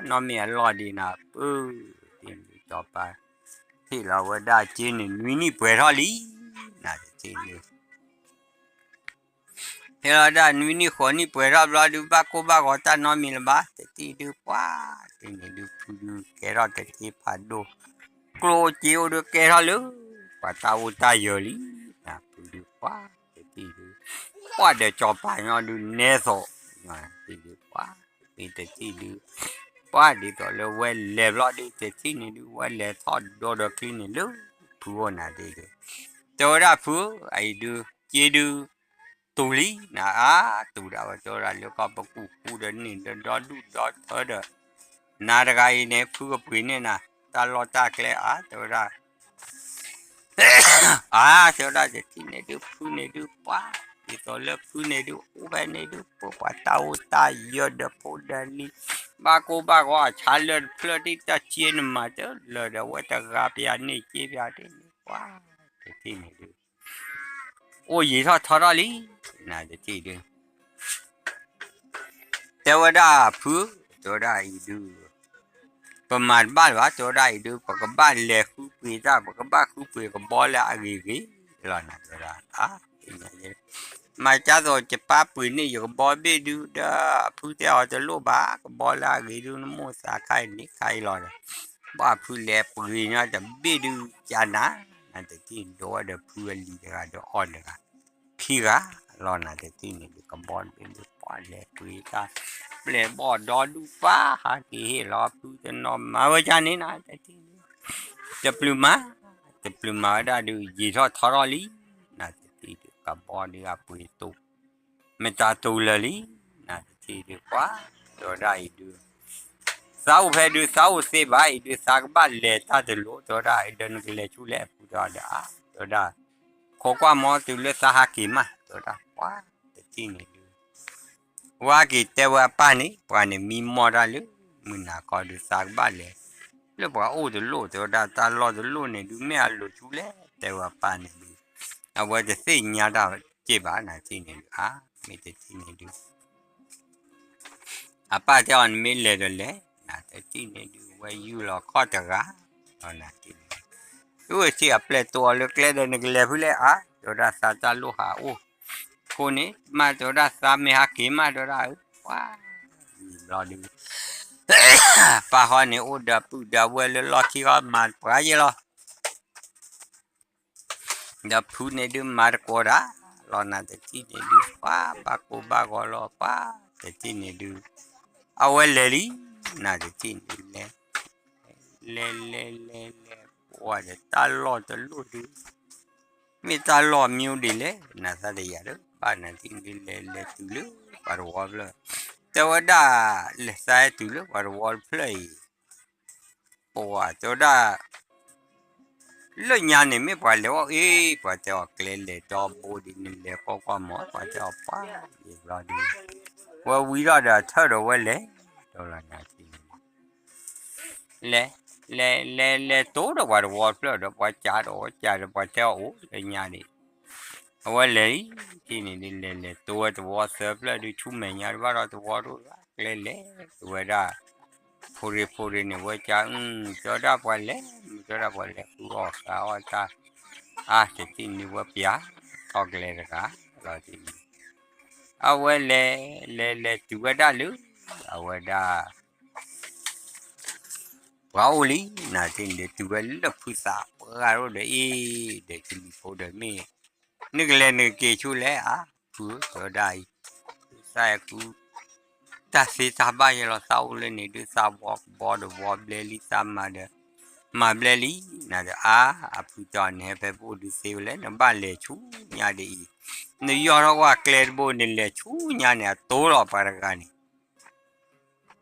နီၢ်မ့ၢ်အလီၢ်ဒံးနၤပၢ်, တံၤန့ၣ်စီၤပၤ ဟ့ၣ်လီၤဝဲဒၣ်စ့န့ၣ် နွံနံၣ်ပှဲၤထီၣ်လံ, နၤတံၤန့ၣ် ဟ့ၣ်လီၤဒၣ်နွံနံၣ်ဃိးနံၣ်ပှဲၤထီၣ်ဘျီဒုး ဘၣ်ကိၢ်ဘၣ်ဂီၤတၢ်နီတမံၤလၢၤဘၣ်, တထံၣ်ဒုးပှၤ, တံၤန့ၣ်ဒုးဖုဒုးကဲထီၣ်တက့ၢ်ဖးဒိၣ်, ကျိၣ်စ့အိၣ်ဒုးကဲထီၣ်လၢ, ပှၤတၢ်အိၣ်တၢ်ယၢၤလံ, နဖုဒုးပှၤ, တထံၣ်ဒုး, ပှၤဒီးစီၤပၤညီဒုးနဲသိး, တံၤဒုးပှၤ, မ့ၢ်တထံၣ်ဒုး, ပှၤဒ်သိးလၢဝဲလဲၤဘျီဒုး တထံၣ်န့ၣ်ဒုး ဝဲလဲၤထီၣ်ဒီဒီချံန့ၣ်လၢ, ဖုအိၣ်နၤတံၤဒုး, တဲဝဲဒၣ်ဖု, အအံၤဒုး, စ့ဒုး တူၤလံ, နအါတူၤဒၣ်ဝဲ တဲဝဲဒၣ်လၢကီၢ်ပကူၣ်ဃူဒီးန့ၣ်ဒီးဒီဒူၣ်ဒီထၢဒီး, နၤတဂၤအံၤန့ၣ် ဖုကပှ့ၤန့ၢ်နၤ, တၢ်လီၢ်တၢ်ကျဲအါ တဲဝဲဒၣ် အါ တဲဝဲဒၣ်တထံၣ်န့ၣ်ဒုး ဖုန့ၣ်ဒုးပှၤ, ဒ်သိးလၢဖုန့ၣ်ဒုး အိၣ်ဖဲန့ၣ်ဒုး ပှၤတၢ်အိၣ်တၢ်ယၢၤဒီးဖိဒီးလံၤ, ဘၣ်ကိၢ်ဘၣ်ဂီၤအဆါလၢတဖျၢၣ်ဒ်တၢ်စ့နမၤတလၢာ်ဒီး အဝဲတဂၤပယၤန့ၢ်စ့ပယၤဒ်န့ၣ်ပှၤ, တထံၣ်န့ၣ်ဒုး အိၣ်ယံာ်ထီၣ်ထီထီၣ်လံ, နတထံၣ်ဒုး တဲဝဲဒၣ်ဖု, တဲဝဲဒၣ်အံၤဒုး, ပမၤတဘၣ်လၢၤဘၣ် တဲဝဲဒၣ်အံၤဒုး ပကဘၣ်လဲၤဃုပှ့ၤတၢ် ပကဘၣ်ဃုပှ့ၤကဘီလၢအဂ့ၤဂ့ၤလီၤ နတဲဝဲဒၣ်, မၤကၢ်သိးယပၢ်ပှ့ၤန့ၢ်ယကဘီဘ့ၣ်ဒုး ဒီးအဖုတဲအီၤတလိၣ်ဘၣ် ကဘီလၢအဂ့ၤဒုး နမိၢ်သးခါအံၤန့ၣ်ခါအံၤလီၤဒီး, ဘၣ်ဖုလဲၤပှ့ၤညီတဘ့ၣ်ဒုး ကနၤ, နတထံၣ်ဒိးဝဲဒီးဖုအလံၤတဂၤဒီးအီၤတဂၤ ခံဂၤလီၤ နတထံၣ်န့ၣ်ဒုး ကဘီတဘ့ၣ်ဒုး ပှၤလဲၤပှ့ၤတၢ် ပျဲၢ်ဘီၣ်ဒီဒူၣ်ပၢ် ဟးက့ၤဟ့ၣ်လီၤဖုတနီၤ မၤဝဲဒ်န့ၣ် နတထံၣ်ဒုး တပျုာ်မၤ, တပျုာ်မၤဝဲဒၣ်ဒုး ယံာ်ထီၣ်ထီထီၣ်လံ, နတထံၣ်ဒုး ကဘီဒုးအပှ့ၤတိၢ် မတၤတိၢ်လၢာ်လံ, နတထံၣ်ဒုးပှၤ, တဲဝဲဒၣ်အံၤဒုး သးအိၣ်ဖဲဒုး သးအိၣ်သ့ဘၣ်အံၤဒုး သးကဘၣ်လဲၤတၢ်တလိၣ် တဲဝဲဒၣ် ဒီးနကလဲၤဆူလဲၣ်အဖုတဲအီၤဒီး အါ တဲဝဲဒၣ် ခိးကွၢ်မီတုၤလၢသးဟးက့ၤမး တဲဝဲဒၣ် ပှၤ တထံၣ်န့ၣ်ဒုး ဝဲက့ၤတဲဝဲအပၢ်န့ၣ် ပှၤန့ၣ်မံမီၢ်တၢ်လၢ မုၢ်နၤခီဒုး သးကဘၣ်လဲၤ လၢပှၤအိၣ်တလိၣ် တဲဝဲဒၣ် တၢ်လီၢ်တလိၣ်န့ၣ်ဒုး မ့ၢ်အလိၤဆူလဲၣ် တဲဝဲပၢ်န့ၣ်ဒုး, အဝဲတသ့ၣ်ညါတၢ်က့ၢ်ဘၣ် နၤတထံၣ်န့ၣ်ဒုး, အါ မ့ၢ်တထံၣ်န့ၣ်ဒုး အပၢ်တဲအီၤ နမ့ၢ်လဲၤဒီးလဲၤ နၤတထံၣ်န့ၣ်ဒုး ဝဲယူၢ်လီၤခီၣ်တဂၤ လီၤနၤတထံၣ်န့ၣ်, အဝဲထံၣ်အပျဲၢ်တိအီၤလၢကျဲဒီး နကလဲၤဖုလဲၣ်အါ, တဲဝဲဒၣ်သးတၢ်လိၣ်ဟးအိၣ်, အဃိန့ၣ် မးတဲဝဲဒၣ်သးမ့ၢ်ဟးက့ၤမး တဲဝဲဒၣ်အၢ, ပှၤ ဘျီဒုး ပၢ်ဃီန့ၣ် အိၣ်ဒီးပုၢ်ဒီးဝဲၢ်လၢလီၢ်ခံဃီ မၤပှၤယဲလီၤ ဒီးဖုန့ၣ်ဒုးမၤတကိးတၢ်, လီၤနၤတထံၣ်န့ၣ်ဒုး ပှၤဘၣ်ကိၢ်ဘၣ်ဂီၤလီၤ ပှၤတထံၣ်န့ၣ်ဒုး, အဝဲလဲၤလံ, နၤတထံၣ်န့ၣ်လဲၤ, လဲၤလဲၤလဲၤလဲၤ ပှၤဒီးတၢ်လီၢ်တလိၣ်ဒုး, မ့ၢ်တၢ်လီၢ်မံၤဒ်လဲၣ် နၤသးတယာ်ဒီး ဘၣ်နၤတထံၣ်န့ၣ်ဒုးလဲၤလဲၤတုၤလၢပှၤတဝီဖျၢၣ်, တဲဝဲဒၣ် လဲၤသးဟဲတုၤလၢပှၤတဝီတဖျၢၣ်အံၤ ပှၤတဲဝဲဒၣ် လၢညါန့ၣ်မ့ၢ်ပှၤလဲၤအီၣ်အ့ၣ် ပှၤတဲအီၤကျဲလဲၤဒီဘိဒ်န့ၣ် လဲၤကွၢ်ကွၢ်မး ပှၤတဲအီၤပှၤယံာ်ဘျီဒုး, ဝဲဝံၤထီၣ်ဒီးထၢၣ်ဒီးဝဲလဲၤ, ဒီးလီၤနၤတထံၣ်န့ၣ် လဲၤ, လဲၤလဲၤလဲၤတိၢ်ဒီးပှၤတဝီတဖျၢၣ်ဒီး ပှၤကးဒီးဝဲကးဒီး ပှၤတဲအီၤအိၣ်လၢညါန့ၣ်, အဝဲလဲၤလံ, တထံၣ်န့ၣ်ဒုးလဲၤလဲၤတိၢ်ဝဲတဝီသၢဖျၢၣ်ဒုး ဆူမဲာ်ညါတဘၣ်ဒီးတဝီဒိၣ် ကျဲလဲၤဝဲဒၣ် ဖိရ့ဖိရ့န့ၣ် ဝဲကး တဲဝဲဒၣ်ပှၤလဲၤ မ့ၢ်တဲဝဲဒၣ်ပှၤလဲၤဃုအီၣ်ဃုအီၣ်တၢ်, အါ တထံၣ်န့ၣ်ဝဲပျၢ်ထီၣ်ကျဲတဂၤ လီၤတံၢ်န့ၣ်, အဝဲလဲၤ လဲၤလဲၤတုၤဝဲဒၣ်လၢ အဝဲဒၣ် ပှၤအိၣ်လံ နၤတထံၣ်န့ၣ်ဒုး တုၤဝဲလၢဖုသးပှၢ်အိၣ်ဒီးအ့ၣ် ဒီးကလံၤဖိဒီးမ့ၢ် နကလဲၤနကက့ၤဆူလဲၣ်အါ ဖုဧၢ တဲဝဲဒၣ်အံၤ သးအဲၣ်ကူ တၢ်သ့တၢ်ဘၣ်ယဲလီၤ သးအိၣ်လၢန့ၣ်ဒုး သးဝီကဘီဒီးဝီဘျဲလံ သးမၤဒီး မၤဘျဲလံ နၤဒီးအါ အဖုတဲအီၤ နဟဲဖဲပအိၣ်ဒုးသ့ဝဲလဲၣ် နဘၣ်လဲၤဆူညါဒ်အံၤ, နယီၢ်ထီၣ်ကွၢ်ကျဲတဘိန့ၣ် လဲၤဆူညါန့ၣ် အတိၢ်လီၤပှၤတဂၤန့ၣ်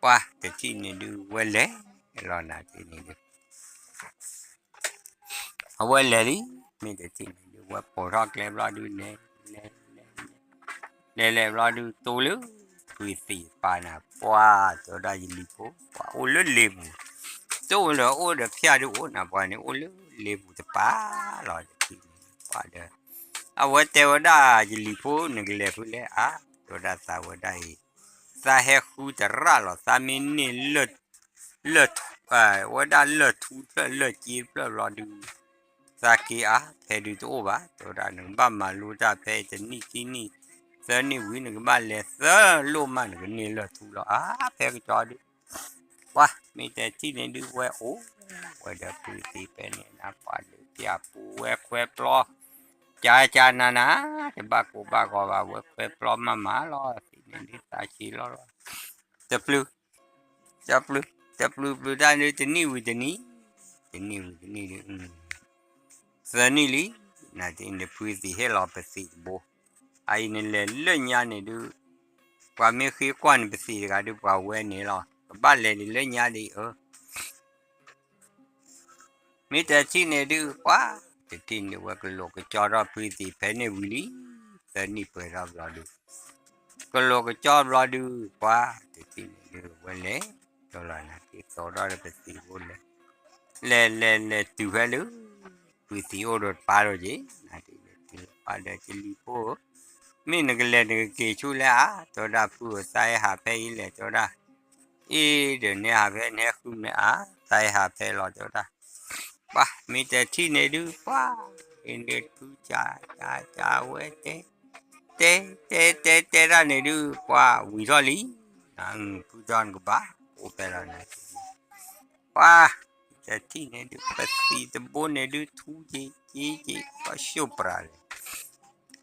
ပှၤတထံၣ်န့ၣ်ဒုး ဝဲလဲၤလီၤနၤတထံၣ်န့ၣ်ဒုး အဝဲလဲၤလံ, မ့ၢ်တထံၣ်န့ၣ်ဒုး ဝဲပိာ်ထီၣ်ကျဲဘျီဒုး လဲၤ လဲၤ လဲၤ လဲၤ လဲၤဘျီဒုး တိၢ်လၢ ဖုသံၣ်ပၤနၤ ပှၤတဲဝဲဒၣ်ယလံၤဖိ ပှၤအိၣ်လၢလ့ပူၤ, တအိၣ်လၢအိၣ်ဒီးဖၠၣ်ဒုးအိၣ်နၤ ပှၤန့ၣ်အိၣ်လၢလ့ပူၤတပၤလီၤ တထံၣ်န့ၣ် ပှၤဒီး အဝဲတဲဝဲဒၣ်ယလံၤဖိ နကလဲၤဖုလဲၣ်အါ, တဲဝဲဒၣ်သးဝဲဒၣ်အံၤ, သးဟဲဃုတရၣ်လီၤ သးမ့ၢ်န့ၢ် လၢ ဝဲဒၣ်လၢၢ်ထူတဖျၢၣ်လၢၢ်က့တဖျၢၣ်ဘျီဒုး, သးက့ၤအါ ဖဲဒုးတအိၣ်ဘၣ် တဲဝဲဒၣ် နကဘၣ်မၤလိတၢ်ဖဲတနံၣ်ခံနံၣ် သၢနံၣ်ဝံၤ နကဘၣ်လဲၤသၢလိၣ်မး နကန့ၢ်လၢၢ်ထူလီၤ အါ ဖဲကစီဒီး ပှၤမ့ၢ်တထံၣ်န့ၣ်ဒုး ဝဲအိၣ်ဝဲဒီးဖုသံၣ်ဖဲန့ၣ် နပှၤဒုးပျၢ်ပူၤဝဲခွဲးပျီ ကၢကၢနၤနၤ တဘၣ်ကိၢ်ဘၣ်ဂီၤဘၣ် ဝဲခွဲးပျီမးမးလီၤ သံၣ်န့ၣ်ဒုးသးဆံးလီၤလီၤ တပျုၤ တပျုၤ တပျုၤပျုၤတၢ်ဒုး တနံၣ်ဝံၤတနံၣ် တနံၣ်ဝံၤတနံၣ်ဒုး သၢနံၣ်လံ နၤတထံၣ်န့ၣ်ဒုး ဖုသံၣ်ဟ့ၣ်လီၤပသံၣ်တဘိ အအံၤနလဲၤလၢညါန့ၣ်ဒုး ပှၤမ့ၢ်ဃ့ကွၢ်န့ၣ်ပသံၣ်တဂၤဒုး ပှၤဝဲန့ၣ်လီၤ ကဘၣ်လဲၤဒ်လၢညါဒ်အံၤဧၢ မ့ၢ်တထံၣ်န့ၣ်ဒုး ပှၤ တထံၣ်န့ၣ်ဝဲကလိာ်ကကၠီထီၣ်ဖုသံၣ်ဖဲန့ၣ်ဝံၤလံ သၢနံၣ်ပှဲၤထီၣ်ဘျီဒုး ကလိာ်ကကၠီဘျီဒုး ပှၤ တထံၣ်န့ၣ်ဒုး ဝဲလဲၤ ဒီးလီၤနၤတံၢ်သိးထီၣ်ဒီးပသံၣ်ဖိလဲၤ လဲၤလဲၤလဲၤတုၤဖဲလၢ ဖုသံၣ်အိၣ်ဒီးတပၤဒီးက့ၤ နၤတထံၣ်န့ၣ်ဒုး ပှၤဒီးကလံၤဖိဧၢ မ့ၢ်နကလဲၤနကက့ၤဆူလဲၣ်အါ တဲဝဲဒၣ်ဖုဧၢ သးဟဲဟးဖဲအံၤလဲၣ် တဲဝဲဒၣ် အ့ၣ်ဒီးနဲဟးဖဲ နဲဃုမဲာ်အါ သးဟဲဟးဖဲလီၤ တဲဝဲဒၣ် ပှၤ မ့ၢ်တထံၣ်န့ၣ်ဒုး ပှၤ အ့ၣ်န့ၣ်ဖုကၢကၢကၢဝဲတဲ တဲ တဲ တဲ တဲတၢ်န့ၣ်ဒုး ပှၤဝံၤထီၣ်လံ ဖုကၠီနကဘၣ် အိၣ်ဖဲလီၤနၤတထံၣ်န့ၣ် ပှၤ တထံၣ်န့ၣ်ဒုး ပသံၣ်တဘိန့ၣ်ဒုး ထူက့ၤက့ၤက့ၤ ပှၤၡိၣ်ပြးလဲၣ်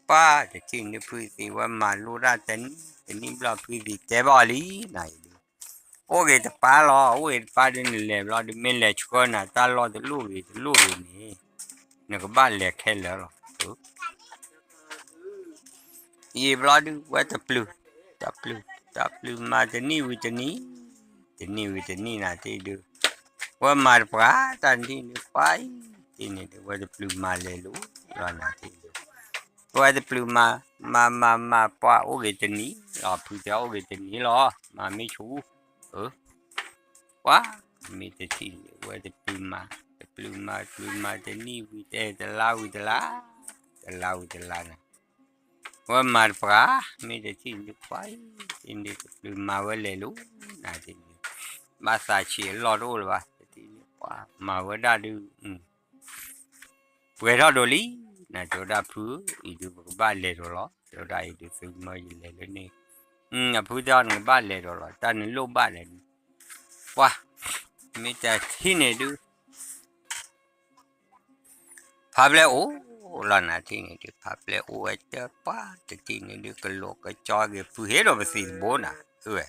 ပှၤ တထံၣ်န့ၣ်ဒုး ဖုသံၣ်ဝဲမၤလိတၢ်တနံၣ်တနံၣ်ဘျီ ဖုသံၣ်တဲဘၣ်အီၤလံ နၤအံၤဒုး အိၣ်ဂ့ၤတပၤလီၤ အိၣ်ဂ့ၤတပၤဒုး နလဲၤဘျီဒုး မ့ၢ်လဲၤဆှၢနၤတၢ်လီၢ်တလိၣ်ဂ့ၤတလိၣ်ဂ့ၤန့ၣ် နကဘၣ်လဲၤခဲလၢာ်လီၤ ယံာ်ဘျီဒုး ဝဲတပျုၤ တပျုၤ တပျုၤမၤတနံၣ်ဝံၤတနံၣ် တနံၣ်ဝံၤတနံၣ်နၤတထံၣ်ဒုး ဝဲမၤတပှၢ်တၢ်တနံၣ်ဒုး ပှၤအံၤ တထံၣ်န့ၣ်ဒုး ဝဲတပျုၤမၤလဲၤလိၤလီၤနၤတထံၣ်ဒုး ဝဲတပျုၤမၤ မၤ မၤ မၤ ပှၤအိၣ်ဂ့ၤတနံၤလီၤ ဖုတဲအိၣ်ဂ့ၤတနံၤလီၤ မၤမ့ၢ်ဆူၣ် ပှၤ မ့ၢ်တထံၣ်န့ၣ် ဝဲတပျုၤမၤ တ တပျုၤမၤတပျုၤမၤတနံၣ်ဝံၤတအဲၣ်တလါဝံၤတလါ, တလါဝံၤတလါန့ၣ် ဝဲမၤတပှၤ, မ့ၢ်တထံၣ်န့ၣ်ဒုးပှၤအံၤ, တထံၣ်န့ၣ်ဒုးပှၤဝဲလဲၤလိၤ, နတထံၣ်န့ၣ် ဘၣ်သးဆံးအလီၢ်တအိၣ်လၢၤဘၣ်, တထံၣ်န့ၣ်ပှၤမၤဝဲဒၣ်ဒုး ပှဲၤထီၣ်ဒိးလံ, နတဲဝဲဒၣ်ဖုအံၤဒုးပကဘၣ်လဲၤဒီးလီၤ, တဲဝဲဒၣ်အံၤဒုးသုမၢယလဲၤလၢန့ၣ်, အဖုတဲအီၤနကဘၣ်လဲၤဒီးလီၤ, တၢ်နလိၣ်ဘၣ်လဲၣ်န့ၣ်, ပှၤ, မ့ၢ်တထံၣ်န့ၣ်ဒုး ဖးပျဲၢ်အိၣ်လီၤနၤတထံၣ်န့ၣ်ဒုး ဖးပျဲၢ်အိၣ်ဝဲတပှၢ်တထံၣ်န့ၣ်ဒုး ကလိာ်ကကၠီက့ၤဖုဟ့ၣ်ဒီးပသံးတဘိနၤ, အၢဝဲ,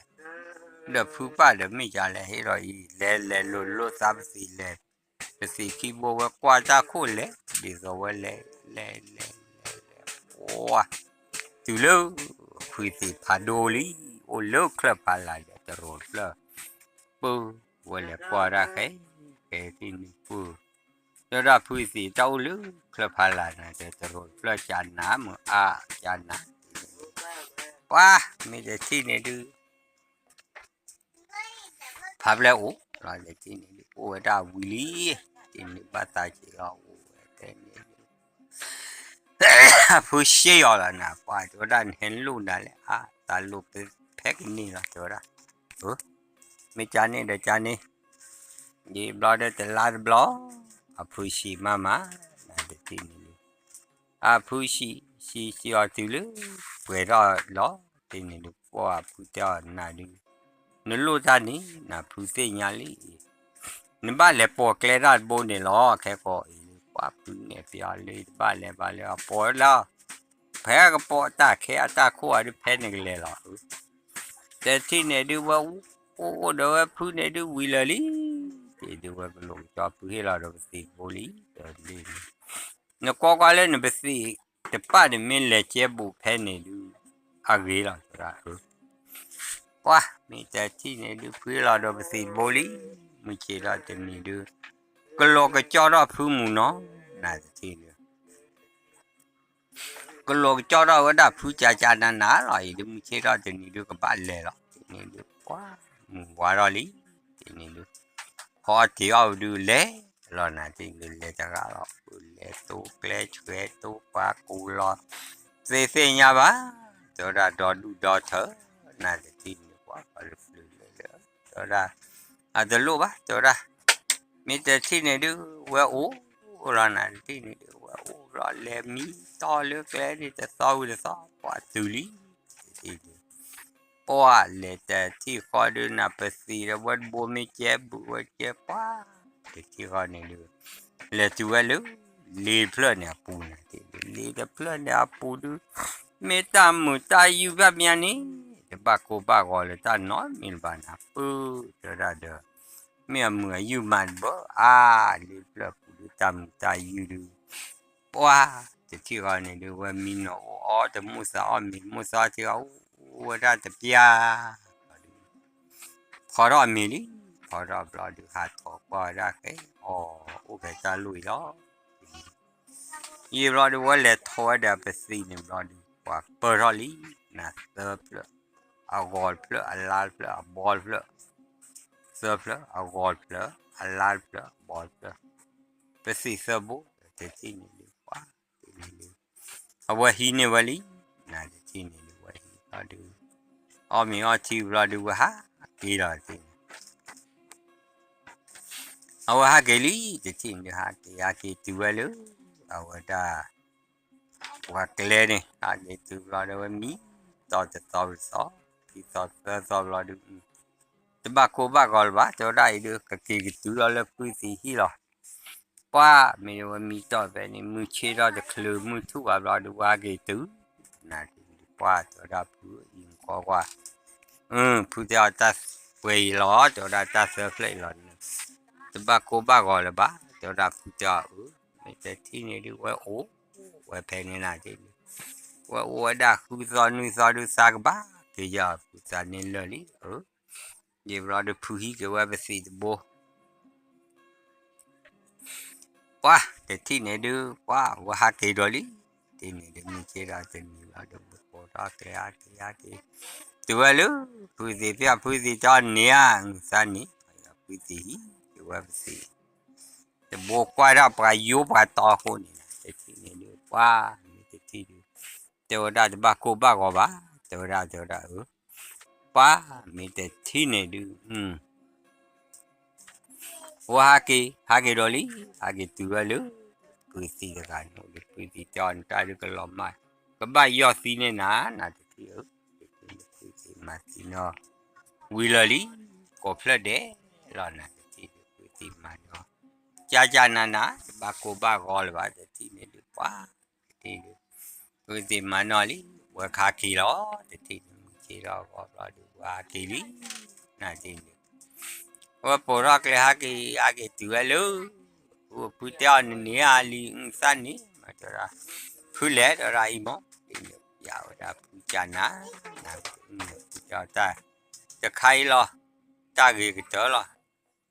ဒီးဖုပၢ်ဒီးမ့ၢ်ကလဲၤဟ့ၣ်ဒီးအံၤ လဲၤလဲၤလိာ်လိာ်သးပသံးလဲၤ, ပသံးခံဘိဝဲကွၢ်တၢ်ခိၣ်လဲၤ ဒ်သိးဝဲလဲၤ လဲၤ လဲၤ လဲၤ လဲၤ, ပှၤ, တုၤလၢ ဖုသံးဖးဒိၣ်လံ, အိၣ်လၢချၢၣ်ဖးလာ်ဒီးတရိးတဖျၢၣ်, ပၢ်, ဝဲလဲၤကွၢ်တၢ်ဃဲ, ဃဲထံၣ်န့ၣ်ပၢ်, တဲဝဲဒၣ်ဖုသံးတၢ်အိၣ်လၢချၢၣ်ဖးလာ်န့ၣ် ဒီးတရိးတဖျၢၣ်ကနၤမုာ်အါကနၤ, ပှၤ, မ့ၢ်တထံၣ်န့ၣ်ဒုး ဖးပျဲၢ်အိၣ်လီၤ, လဲၤထံၣ်န့ၣ်ဒုး အိၣ်ဝဲဒၣ်ဝံၤလံ, ထံၣ်န့ၣ်ဘၣ်သးဆံးလီၤအိၣ်ဝဲဖဲန့ၣ်ဒုး အဖုရှဲအီၤလီၤနၤ, ပှၤတဲဝဲဒၣ်နဟဲလိၣ်နၤလဲၣ်, အါ သးလိၣ်ဖဲကန့ၢ်လီၤ တဲဝဲဒၣ်, မ့ၢ်ကန့ၣ်ဒီးကန့ၣ်, ဒ်ဘျီဒီးတလါတဘျီ, အဖုရှံးမးမး, နတထံၣ်န့ၣ်ဒုး အဖုရှံး, ရှံးရှံးအီၤတုၤလၢ ပှဲၤထီၣ်လီၤ, တထံၣ်န့ၣ်ဒုး ပှၤဖုတဲအီၤနၤဒုး, နလိၣ်တၢ်န့ၣ် နဖုသ့ၣ်ညါလံ, နဘၣ်လဲၤပိာ်ကျဲတၢ်တဘိန့ၣ်လီၤ, ခဲကိးအံၤ ပှၤဖုနဲၣ်ပယီၤလၢတဘၣ်လဲၤဘၣ်လၢအပိာ်လီၤ, ဖဲကပိာ်တၢ်ခဲအတၢ်ခိၣ်အဒုးဖဲန့ၣ်ကလဲၤလီၤ, တထံၣ်န့ၣ်ဒုးဝဲအိၣ်အိၣ်ဒီးဝဲဖုန့ၣ်ဒုးဝံၤလၢာ်လံ, တထံၣ်ဒုးဝဲကလိာ်ကကၠီဖုဟ့ၣ်လီၤဒီးပသံးတဘိလံ, နကွၢ်ကွၢ်လၢနပသံးတပၣ်န့ၣ်မ့ၢ်လဲၤကဲဘူးဖဲန့ၣ်ဒုး အဂ့ၤလီၤ, တဲဝဲဒၣ်, ပှၤ, မ့ၢ်တထံၣ်န့ၣ်ဒုးဖုဟ့ၣ်လီၤဒီးပသံးတဘိလံ, မုၢ်ဆ့ၣ်ထီၣ်တနံၤဒုး ကလိာ်ကကၠီထီၣ်ဖုမုၢ်နီၤ, နတထံၣ်ဒုး ကလိာ်ကကၠီထီၣ်ဝဲဒၣ်ဖုကကနနၤလီၤ, အံၤဒုးမုၢ်ဆ့ၣ်ထီၣ်တနံၤဒုးကဘၣ်လဲၤလီၤ, တနံၤဒုးပှၤ, မုၢ်ဝါထီၣ်လံ, တနံၤဒုး ဖီအီထံးအီၣ်ဒုးလဲၤလီၤ, နတထံၣ်ဒုးလဲၤတဂၤလီၤ, လဲၤတိကျဲဆွဲတိပှၤကူလီၤ, သ့သ့ၣ်ညါဘၣ်, တဲဝဲဒၣ်ဒီဒူၣ်ဒီထၢ, နတထံၣ်န့ၣ်ပှၤ ပှၤလၢပျၢၤလဲၤလၢ, တဲဝဲဒၣ်, အတလိၣ်ဘၣ်, တဲဝဲဒၣ်, မ့ၢ်တထံၣ်န့ၣ်ဒုး ဝဲအိၣ်လီၤ, နတထံၣ်န့ၣ်ဒုး ဝဲအိၣ်လီၤလဲၤမံတီၢ်လၢကျဲန့ၣ်တသီဝံၤတသီ ပှၤတုၤလံ, တထံၣ်ဒုး ပှၤလဲၤတထံၣ်ဃီဒုး နပသံးဒီးဝဲတဘိမ့ၢ်ကဲဘူးဝဲကဲပှၤ, တထံၣ်ဃီန့ၣ်ဒုး လဲၤတုၤဝဲလၢ လ့တဖျၢၣ်န့ၣ်အပူၤန့ၣ်, လ့တဖျၢၣ်န့ၣ်အပူၤဒုး မ့ၢ်တၢ်မုာ်တၢ်ယုၢ်ဘၣ်မးန့ၣ်, တဘၣ်ကိၢ်ဘၣ်ဂီၤလၢတၢ်နီတမံၤလၢၤဘၣ်နၤ, ပၢ်, တဲဝဲဒၣ်ဒီး မ့ၢ်အမုာ်အယုၢ်မးတဘၣ်, အါ, လ့တဖျၢၣ်အပူၤဒုးတၢ်မုာ်တၢ်ယုၢ်ဒုး ပှၤ, တထံၣ်ဃီန့ၣ်ဒုး ဝဲမံနီၤအိၣ်အီတမူၢ်သးအီၣ်မ့ၤတမူၢ်သးအီၣ်ထံအီၣ်, အိၣ်ဝဲဒၣ်တပျၢ်, ဖီထီၣ်မ့ၤလံ, ဖီထီၣ်ဘျီဒုး ဟးထီၣ်ကွၢ်ဝဲဒၣ်ဃဲ, အီ, အိၣ်ဖဲတၢ်လိၣ်အံၤလီၤ, ယံာ်ဘျီဒုး ဝဲလဲၤထီၣ်ဝဲဒီးပသံးန့ၣ်ဘျီဒုး ပှၤပၢၢ်ထီၣ်လံ, နသၢဖျၢၣ်, အဂီၤတဖျၢၣ်, အလါတဖျၢၣ်, အဘီတဖျၢၣ်, သၢဖျၢၣ်, အဂီၤတဖျၢၣ်, အလါတဖျၢၣ်, အဘီတဖျၢၣ်, ပသံးသၢဘိ, တထံၣ်န့ၣ်ဒုး ပှၤ, န့ၣ်ဒုး အဝဲဟံးန့ၢ်ဝဲလံ, နတထံၣ်န့ၣ်ဒုး ဝဲဟံးဘျီဒုး, အီၣ်မ့ၤအီထံဘျီဒုး ဝဲဟးက့ၤလီၤတထံၣ်န့ၣ် အဝဲဟးက့ၤလံ, တထံၣ်န့ၣ်ဒုး ဟးက့ၤ ဟးက့ၤတုၤဝဲလၢ အဝဲဒၣ် ပှၤကျဲန့ၣ် ဟးက့ၤတုၤဘျီဒုး ဝဲမံတီၢ်တသီဝံၤတသီ, ခံသီသၢသီဘျီဒုး တဘၣ်ကိၢ်ဘၣ်ဂီၤလၢၤဘၣ်, တဲဝဲဒၣ်အံၤဒုး ကက့ၤကတုၤလီၤလၢဖုသံးဟံၣ်လီၤ. ပှၤမ့ၢ်ဝဲမံတီၢ်ဖဲန့ၣ် မုၢ်ဆ့ၣ်ထီၣ်တချုးမုၢ်ထူၣ်ဘၣ်ဘျီဒုး ဝဲဟးက့ၤတုၤ, နတထံၣ်န့ၣ်ဒုး ပှၤ တဲဝဲဒၣ်ဖုအံၤ နကွၢ်ကွၢ်, ဖုတဲအီၤတၢ်ပှဲၤအံၤလီၤ, တဲဝဲဒၣ်တၢ်သၢဖျၢၣ်အံၤလီၤ, တဘၣ်ကိၢ်ဘၣ်ဂီၤလၢၤဘၣ်, တဲဝဲဒၣ်ဖုတဲအီၤအၢ, မ့ၢ်တထံၣ်န့ၣ်ဒုး ဝဲအိၣ်ဝဲဖဲန့ၣ်နတထံၣ်န့ၣ်, ဝဲအိၣ်ဝဲဒၣ်ဃုသီနွံသီဒုး သးကဘၣ်က့ၤယၤ ဖုသးန့ၣ်လၢာ်လံ, အၢ ယံာ်ဘျီဒုး ဖုဟံးက့ၤဝဲပသံးတဘိ, ပှၤ တထံၣ်န့ၣ်ဒုး ပှၤ ဝဲဟးက့ၤဒီးလံ, တထံၣ်န့ၣ်ဒုး မုၢ်ဆ့ၣ်ထီၣ်တနံၤဘျီဒုး ဝဲကိးထီၣ်ကျဲဟးက့ၤဟးက့ၤ, တုၤဝဲလၢ ဖုသံး ဖဲဖုသံးတဲအီၤန့ၣ်ဧါ, နသးန့ၣ်, ဖုသံးဟံးက့ၤဝဲပသံး, ပ တဘိကွၢ်ဒၣ်ပှၤယိပှၤတီအဃိန့ၣ် တထံၣ်န့ၣ်ဒုး ပှၤမ့ၢ်တထံၣ်ဒုး တဲဝဲဒၣ်တဘၣ်ကိၢ်ဘၣ်ဂီၤဘၣ် တဲဝဲဒၣ် တဲဝဲဒၣ်အၢ ပှၤမ့ၢ်တထံၣ်န့ၣ်ဒုး အဝဲဟးက့ၤ ဟးက့ၤဒီးလံ ဟးက့ၤတုၤဝဲလၢ ပုၢ်သံတဂၤန့ၣ် ပုၢ်သံတဲအီၤနတၢ်ဒုးကလီၤမၢ် ကဘၣ်ယီၢ်သံန့ၢ်နၤ နတထံၣ်ဧၢ ပုၢ်သံမၤသံနီၢ် ဝံၤလၢာ်လံ ကိးဖျၢၣ်ဒဲးလီၤ နတထံၣ်ဒုး ပုၢ်သံမၤနီၢ် ကၢ်ကၢ်နၤနၤ တဘၣ်ကိၢ်ဘၣ်ဂီၤလၢၤဘၣ် တထံၣ်န့ၣ်ဒုး ပှၤ တထံၣ်ဒုး ပုၢ်သံမၤနီၢ်လံ ဝဲခးက့ၤလီၤ တထံၣ်န့ၣ် မုၢ်ဆ့ၣ်ထီၣ်ဂီၤဘျီဒုး ဝဲဟးက့ၤလံ နတထံၣ်ဒုး ဝဲပိာ်ထီၣ်ကျဲဟးက့ၤ ဟးက့ၤတုၤဝဲလၢ ဖုတဲအီၤနန့ၢ်အလံ အသၣ်န့ၣ် မၤတဲဒၣ် ဖုလဲၣ်တဲဒၣ်အံၤမ့ၢ် တထံၣ်န့ၣ် ပျးဝဲဒၣ်ဖုကၢ်နၤ နဖုတဲအီၤတၢ် တခါအံၤလီၤ တၢ်ဂ့ၤကတၢၢ်လီၤ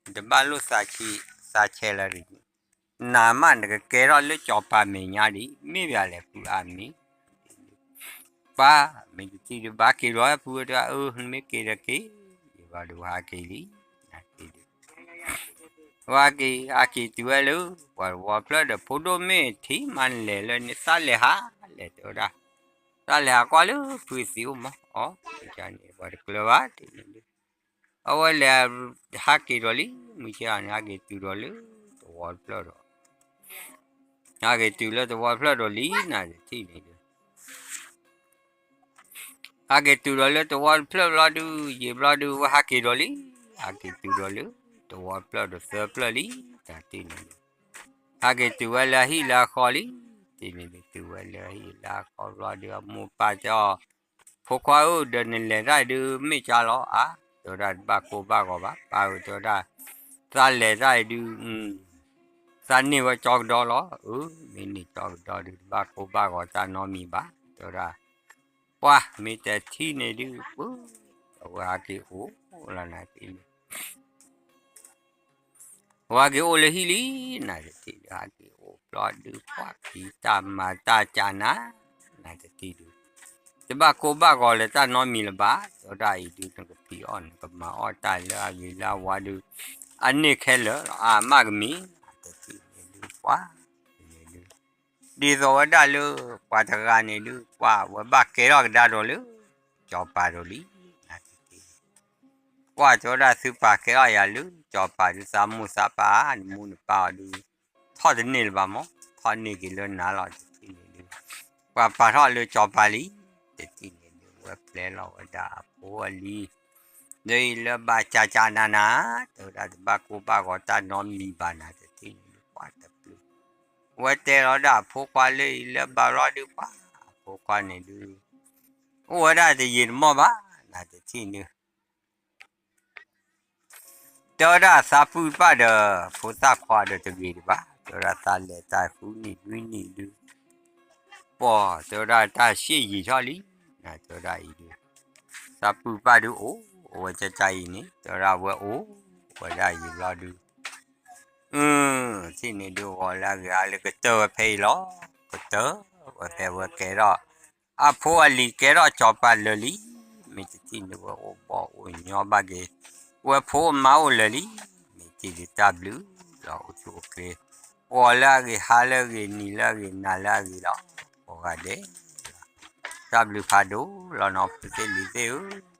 နတဘၣ်လိၣ်သးဆံးသးဆဲးလၢၤဒ်န့ၣ် နမ့ၢ်နကကဲထီၣ်လၢစီၤပၤမဲာ်ညါဒ် မ့ၢ်ဘၣ်လဲၣ်ဖုအါမံၤ ပှၤမ့ၢ်တထံၣ်ဒုး ဘၣ်က့ၤဒီးဖုဝဲတဲ အၢ နမ့ၢ်က့ၤဒီးက့ၤ ယဘၣ်ဒုးဟးက့ၤလံ နတထံၣ်ဒုး ဝဲက့ၤ ဟးက့ၤတုၤဝဲလၢ ပှၤတဝီဖျၢၣ်ဒီး ဖိဒိၣ်မ့ၢ်ထံၣ်မၤနလဲၤလၢန့ၣ် သးလဲၤဟး လဲၤတဲဝဲဒၣ် သးလဲၤဟးကွၢ်လၢဖုသံအိၣ်မး အီ န့ၣ် ပှၤတကျၢၤဘၣ်တထံၣ်န့ၣ်ဒုး အဝဲလဲၤ ဟးက့ၤဒီးလံ မုၢ်ဆ့ၣ်အီၤန့ၣ် ဟးက့ၤတုၤဒီးလၢ တဝီတဖျၢၣ်ဒီး ဟးက့ၤတုၤလၢတဝီတဖျၢၣ်ဒီးလံ နတထံၣ်န့ၣ်ဒုး ဟးက့ၤတုၤဒီးလၢတဝီတဖျၢၣ်ဘျီဒုး ယံာ်ဘျီဒုး ဝဲဟးက့ၤဒီးလံ ဟးက့ၤတုၤဒီးလၢ တဝီတဖျၢၣ်ဒီးသၢဖျၢၣ်လံ တထံၣ်န့ၣ်ဒုး ဟးက့ၤတုၤဝဲလၢအဟံၣ်လၢအဃီလံ တထံၣ်န့ၣ်ဒုး တုၤဝဲလၢအဟံၣ်လၢအဃီဘျီဒုး အမိၢ်ပၢ်တဲအီၤ ဖိခွါဧၢ ဒီးနလဲၤတၢ်အံၤဒုး မ့ၢ်ကၢ်လီၤဧါ တဲဝဲဒၣ်တဘၣ်ကိၢ်ဘၣ်ဂီၤဘၣ် ပၢ်ဧၢ တဲဝဲဒၣ် သးလဲၤတၢ်အံၤဒုး သးန့ၢ်ဝဲကၠီကဒီလီၤ အၢ မ့ၢ်န့ၢ်ကၠီကဒီဒုး တဘၣ်ကိၢ်ဘၣ်ဂီၤတၢ်နီတမံၤဘၣ် တဲဝဲဒၣ် ပှၤမ့ၢ်တထံၣ်န့ၣ်ဒုး ပှၤ အဝဲဟးက့ၤအိၣ်လီၤ နတထံၣ်န့ၣ် ဝဲဟးက့ၤအိၣ်လၢဟံၣ်လံ နတထံၣ်ဒုး ဟးက့ၤအိၣ်ဘျီဒုး ပှၤဖံးတၢ်မၤတၢ်ကၢ်နၤ နတထံၣ်ဒုး တဘၣ်ကိၢ်ဘၣ်ဂီၤလၢၤတၢ်နီတမံၤလၢၤဘၣ် တဲဝဲဒၣ်အံၤဒုး နကဖံးအီၣ် နကမၤအီၣ်တၢ်လၢအဂ့ၤလၢအဝါဒုး အန့ၢ်ခဲလၢာ်လီၤ အမၢ်ကမံၤ နတထံၣ်န့ၣ်ဒုး ပှၤ န့ၣ်ဒုး ဒ်သိးဝဲဒၣ်လၢ ပှၤတဂၤန့ၣ်ဒုး ပှၤဝဲဘၣ်ကဲထီၣ်ကဒါဒီးလၢ စီၤပၤဒီးလံ နတထံၣ် ကွၢ်တဲဝဲဒၣ်သုပာ်ကဲထီၣ်ယၤလၢ စီၤပၤဒုး သးမိၢ်သးပၢ် နမိၢ်နပၢ်အီၤဒုး ထီၣ်တန့ၢ်လၢၤဘၣ်မး ထီၣ်န့ၢ်က့ၤလၢနၤလီၤ တထံၣ်န့ၣ်ဒုး ပှၤပာ်ထီၣ်လၢစီၤပၤလံ တထံၣ်န့ၣ်ဒုး ဝဲပျဲလီၤဝဲဒၣ်အဖိအလံၤ ဒီးအံၤလၢဘၣ်ကၢ်ကၢ်နၤနၤ တဲဝဲဒၣ်တဘၣ်ကိၢ်ဘၣ်ဂီၤတၢ်နီတမံၤဘၣ်နၤ တထံၣ်န့ၣ်ဒုး ပှၤတပျုၤ ဝဲတဲလီၤဒၣ်အဖိခွါလၢအံၤလၢဘၣ်လီၤဒုး ပှၤအဖိခွါန့ၣ်ဒုး အိၣ်ဝဲဒၣ်တယံာ်တမီၢ်ဘၣ် နတထံၣ်န့ၣ် တဲဝဲဒၣ်သးပုၢ်ပၢ်ဒီး ဖိသၣ်ခွါဒီးတဂ့ၤဒံးဘၣ် တဲဝဲဒၣ်သးလဲၤတၢ်ဃုနံၣ်လွံၢ်နံၣ်ဒုး ပှၤ တဲဝဲဒၣ်တၢ်ဆံးယံာ်ထီၣ်လံ နတဲဝဲဒၣ်အံၤဒုး သးပုၢ်ပၢ်ဒုးအိၣ် အိၣ်ဝဲကၢ်ကၢ်အံၤန့ၣ် တဲဝဲဒၣ်ဝဲအိၣ်ဝဲဒၣ်ယံာ်ဘျီဒုး အ ထံၣ်န့ၣ်ဒုး ဂီၤလၢအဂ့ၤအါလၢကတၢၢ်ဝဲဖဲအံၤလီၤ ကတၢၢ်ဝဲဖဲဝဲကဲထီၣ် အဖိအလံၤကဲထီၣ်စီၤပၤလၢာ်လံ မ့ၢ်တထံၣ်န့ၣ်ဝဲအိၣ်ဘီၣ်အိၣ်ညီဘၣ်က့ၤ ဝဲဖိအမါအိၣ်လၢာ်လံ မ့ၢ်ထံၣ်ဒုးတၢ်ဘျုးလီၤအိၣ်ဆူၣ်အိၣ်ချ့ ဂီၤလၢအဂ့ၤ ဟါလၢအဂ့ၤ နံၤလၢအဂ့ၤ နၤလၢအဂ့ၤလီၤ ကိးဂၤဒဲး တၢ်ဘျုးဖးဒိၣ်လီၤနီၤ ဖိသ့ၣ်လံၤသ့ၣ်ဧၢ